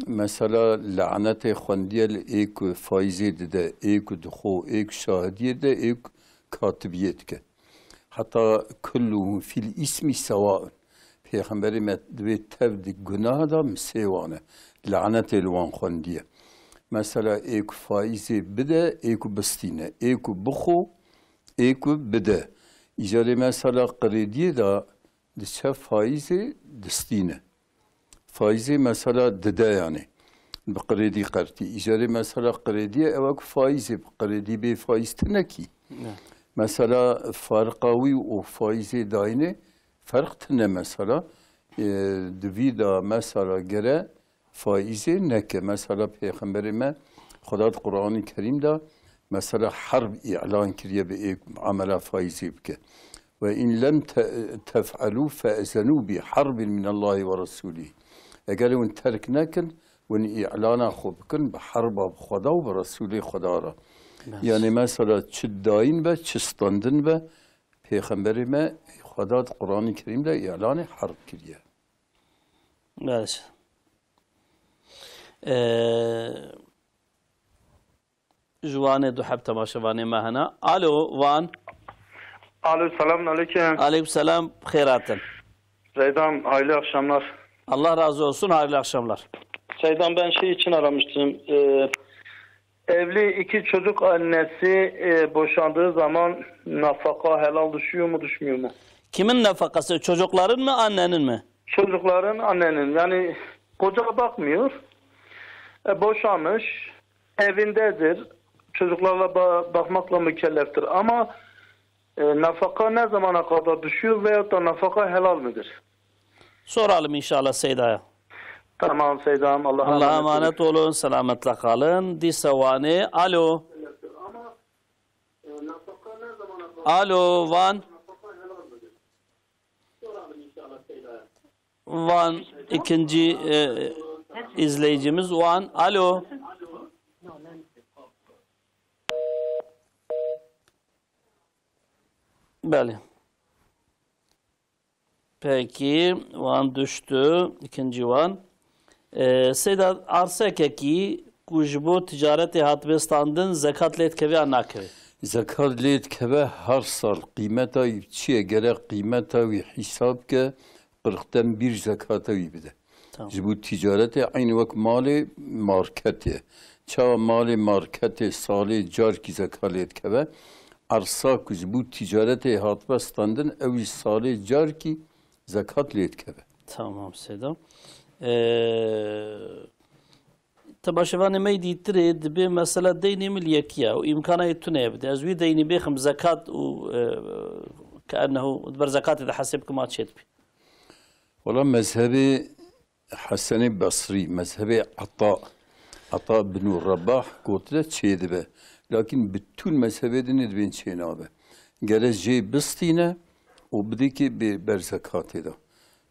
Mesela lanetê xwendiye li ê ku faîzê dide, ê ku dixwe, ê ku şahidiyê dide, ê ku katibiyê dike. Heta kulluhum fil ismi sewaun. Pêxemberê me divê tev di gunaha de misê wan e. Lanetê li wan xwendiye. Mesela ê ku faîzê bide, ê ku bistîne, ê ku bixwe, ê ku bide. Îcarê mesela qirêdiyê de diçe faîzê distîne. Faîzê mesela dide yani. Bi qirêdî qertî. Îcarê mesela qirêdiyê ew e ku faîzê bi qirêdî bê faîz tune kî. Ne. Mesela farqa wî û faîzê dayînê ferq tune mesela. E, di vî de mesela gere faîzê neke. Mesela Pêxemberê me Xweda di Qur'anê Kerîm de mesela herb îlan kiriye bi ê amela faîzê bike. "Ve in lem te-, tef'elû fe'zenû bi harbin minallahi ve rasûlî." Eger hûn terk nekin, hûn îlana xwe bikin bi herba bi Xweda û bi Resûlê Xweda re. Baş. Yani mesela çi dayîn be, çi standin be, Pêxemberê me Xweda di Qur'anê Kerîm de îlanê herb kiriye. Baş. Ee, Ji Wanê du heb temaşevanê me hene. Alo, Wan. Alo, selamun aleyküm. Aleyküm selam, xêr hatin. Seydan, hayırlı akşamlar. Allah razı olsun, hayırlı akşamlar. Seydan, ben şey için aramıştım. Ee, evli iki çocuk annesi, e, boşandığı zaman nafaka helal düşüyor mu, düşmüyor mu? Kimin nafakası? Çocukların mı, annenin mi? Çocukların, annenin. Yani koca bakmıyor. E, boşanmış. Evindedir. Çocuklarla ba-, bakmakla mükelleftir. Ama, e, nafaka ne zamana kadar düşüyor veyahut da nafaka helal midir? Soralım inşallah Seyda'ya. Tamam Seyda'm, Allah'a Allah'a emanet olun. Emanet olun, selametle kalın. Dîsa Wanê. Alo. Alo, Wan. Van ikinci, e, izleyicimiz Van. Alo. Belê. Peki, Van düştü. İkinci Van. E, Seyda, arsekekî ku ji bo ticaretê hatibê standin, zekat lê dikeve ya nakeve? Zekat lê dikeve her sal qîmeta wî çi ye, gerek qîmeta wî hîsab ke, qirxten bîr zekata wî bide. Tamam. Ji bo tîcaretê eynî wek malê marketê. Çawa malê marketê salê carkî zekat lê dikeve, ersa ku ji bo tîcaretê hatibe standin, ew jî salê carkî zekat lê dikeve. Tamam Seyda. Ee, Temaşevanê me yê dîtirê dibê mesela deynê min li yekî ye û îmkana yê tune ye bide. Ez wî deynî bêxim zekat û, e, keennehu di ber zekatê de hesê bikim a çê dibî. Wala mezhebê Hesenê Besrî, mezhebê Ata, Ata bin Rebah gotine çê dibe. Lakin bütün mezhebê din dibên çê nabe. Gere jê bistîne û bidikê bê ber zekatê de.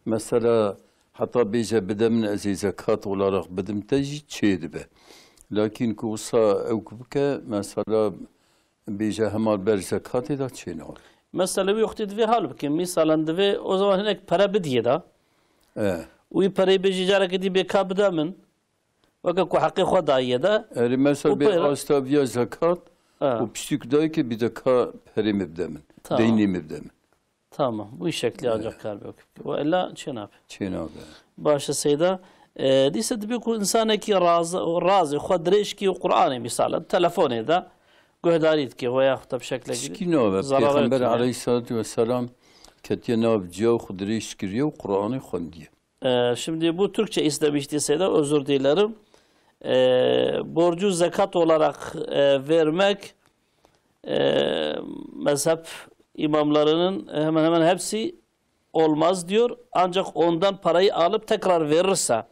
Mesela heta bêje bide min ez ê zekat olarak bidim te jî çê dibe. Lakin ku wisa ew ku bike, mesela bêje hema ber zekatê de çê nabe. Mesela wî wextê divê hal bikin. Misalan divê o zaman hinek pere bidiyê de. E. Wî pereyê bêjî careke dî bê ka bide min. Weke ku heqê xwe dayiye de. Erê mesela û bê pere asta viya zekat Ha. û piştî ku dayikê bî de ka perê min bide min. Tamam. Deynê min bide min. Tamam. Bu şekli ancak kar bê. Ve illa çênabe. Çênabe. Baş e Seyda. E, dîse dibê ku insanekî raz, razê xwe dirêj kî û Qur'anê misal e, telefonê de guhdarî dikê veya xwe te bi şeklekî Çikî nabe. Zarara Peyxember yetine. Aleyhissalatu vesselam ketiye nav ciya xwe dirêj kiriye û Qur'anê xwendiye. E, şimdi bu Türkçe istemişti Seyda, özür dilerim. E, borcu zekat olarak, e, vermek, e, mezhep imamlarının hemen hemen hepsi olmaz diyor. Ancak ondan parayı alıp tekrar verirse,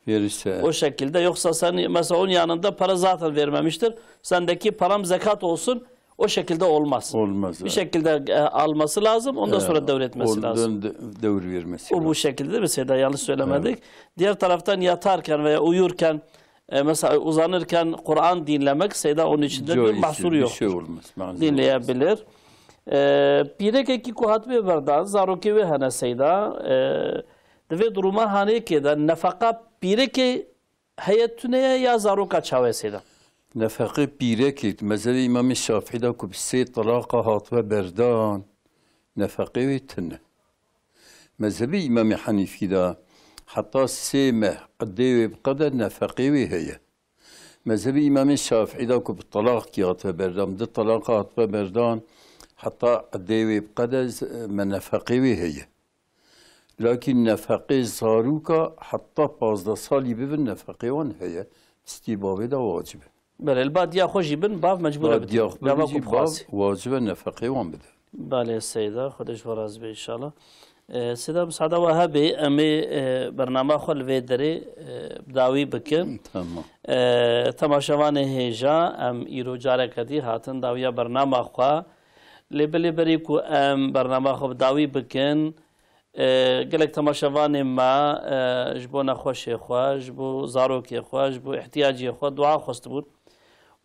Verirse. o şekilde. Yoksa sen mesela onun yanında para zaten vermemiştir. Sendeki param zekat olsun. O şekilde olmaz. Olmaz, Bir evet. şekilde, e, alması lazım, ondan Evet, sonra devretmesi ondan lazım. de-, devir vermesi O bu lazım. şekilde değil mi Seyda? Yanlış söylemedik. Evet. Diğer taraftan yatarken veya uyurken, e, mesela uzanırken Kur'an dinlemek Seyda onun içinde bir Caizdir, mahsuru bir yoktur. şey olmaz, mahzur Dinleyebilir. E, pîrekekî ku hatibê berdan, zarokê wê hene Seyda, e, di vê duruma hanêkê de nefeqa pîrekê heye tune ye ya zaroka çawa ye Seyda? Nefeqê pîrekê, mezhebê Îmamê Şafî de ku bi sê talaqa hatibe berdan, nefeqê wê tune. Mezhebê Îmamê Henîfî de heta sê meh edê wê biqede nefeqê wê heye. Mezhebê Îmamê Şafî de ku bi talaqkî hatibe berdan, bi du talaqa hatibe berdan, heta edê wê biqede z-, me nefeqê wê heye. Lakin nefeqê zaroka heta pazdeh salî bibin nefeqê wan heye. Destî bavê de wacib e. Belê, li ba diya xwe jî bin, bav mecbûr e Ba bidin. diya xwe Gava bibin ku jî bav bixwazî. wacib e nefeqê wan bide. Belê Seyda, Xwedê ji we razî be înşallah. E, Seyda, misada we hebe, em ê, e, bernama xwe li vê derê, e, bi dawî bikin. Tamam. E, temaşevanê hêja, em îro careke dî hatin dawiya bernama xwe. Lê belê berî ku em bernama xwe bi dawî bikin, E, gelek temaşevanê me, e, ji bo nexweşê xwe, ji bo zarokê xwe, ji bo ihtiyacê xwe dua xwestibûn.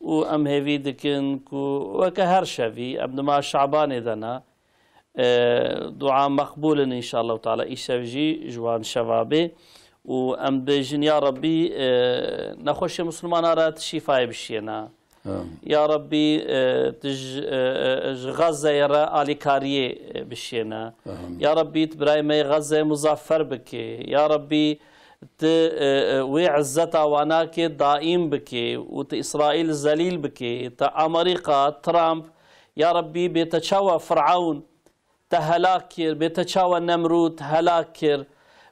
Û em hêvî dikin ku weke her şevî, em di meha Şabanê de ne, e, dua meqbûl in înşallahu teala. Îşev jî ji wan şeva bê. Û em dibêjin, ya Rebbî, e, nexweşê Mislimana re tu şîfayê bişiyêne. Amin. Ya Rebbî, e, tu ji, e, e, ji Xezzeyê re alîkariyê, e, bişiyêne. Amin. Ya Rebbî, tu birayê me yê Xezzeyê muzaffer bikê. Ya Rebbî, tu, e, e, wê izzeta wanakê daîm bikê û tu Îsraîl zelîl bikê. Tu Amerîka, Trump, ya Rebbî, bê te çawa Firewn, te helak kir, bê te çawa Nemrûd helak kir,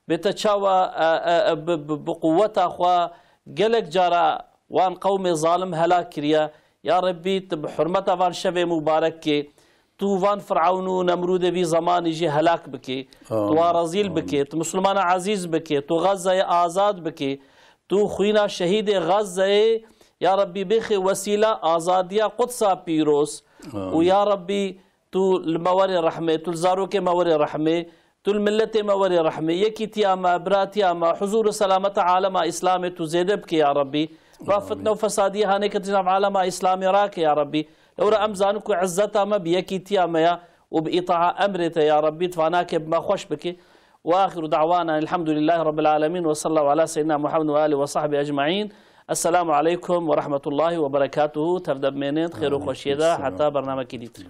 bê te çawa, e, e, e, bi, bi, bi quweta xwe gelek cara wan qewmê zalim helak kiriye. Ya Rebbî, tu bi hurmeta van şevê mubarekê, tu van Firewn û Nemrûdê vî zemanî jî helak bikî. Tu Amin. wan rezîl Amin. bikî, tu Mislimana ezîz bikî, tu Xezzeyê azad bikî, tu xwîna şehîdê Xezzeyê, ya Rebbî, bixê wesîla azadiya Qudsa pîroz. Amin. Û ya Rebbî, Tu li me werê rehmê, tu li zarokê me werê rehmê, tu li miletê me werê rehmê, yekîtiya me, biratiya me, huzûr û selameta alema Îslamê tu zêde bike ya Rebbî. Va Amîn. fitne û fesadiyê hanê ke di nav alema Îslamê rake ya Rebbî. Lewra em zanin ku izzeta me bi yekîtiya me ya û bi îtaa emrê te ya Rebbî, tu vanakê bi me xweş bike. Ve axiru da'wana elhamdülillahi rabbil alemin ve sallallahu ala seyyidina Muhammed ve alihi ve sahbihi ecmaîn. Esselamu aleykum ve rahmetullahi ve berekatuhu. Tev de bimênit, xêr û xweşiyê de, heta bernamekî dîtir.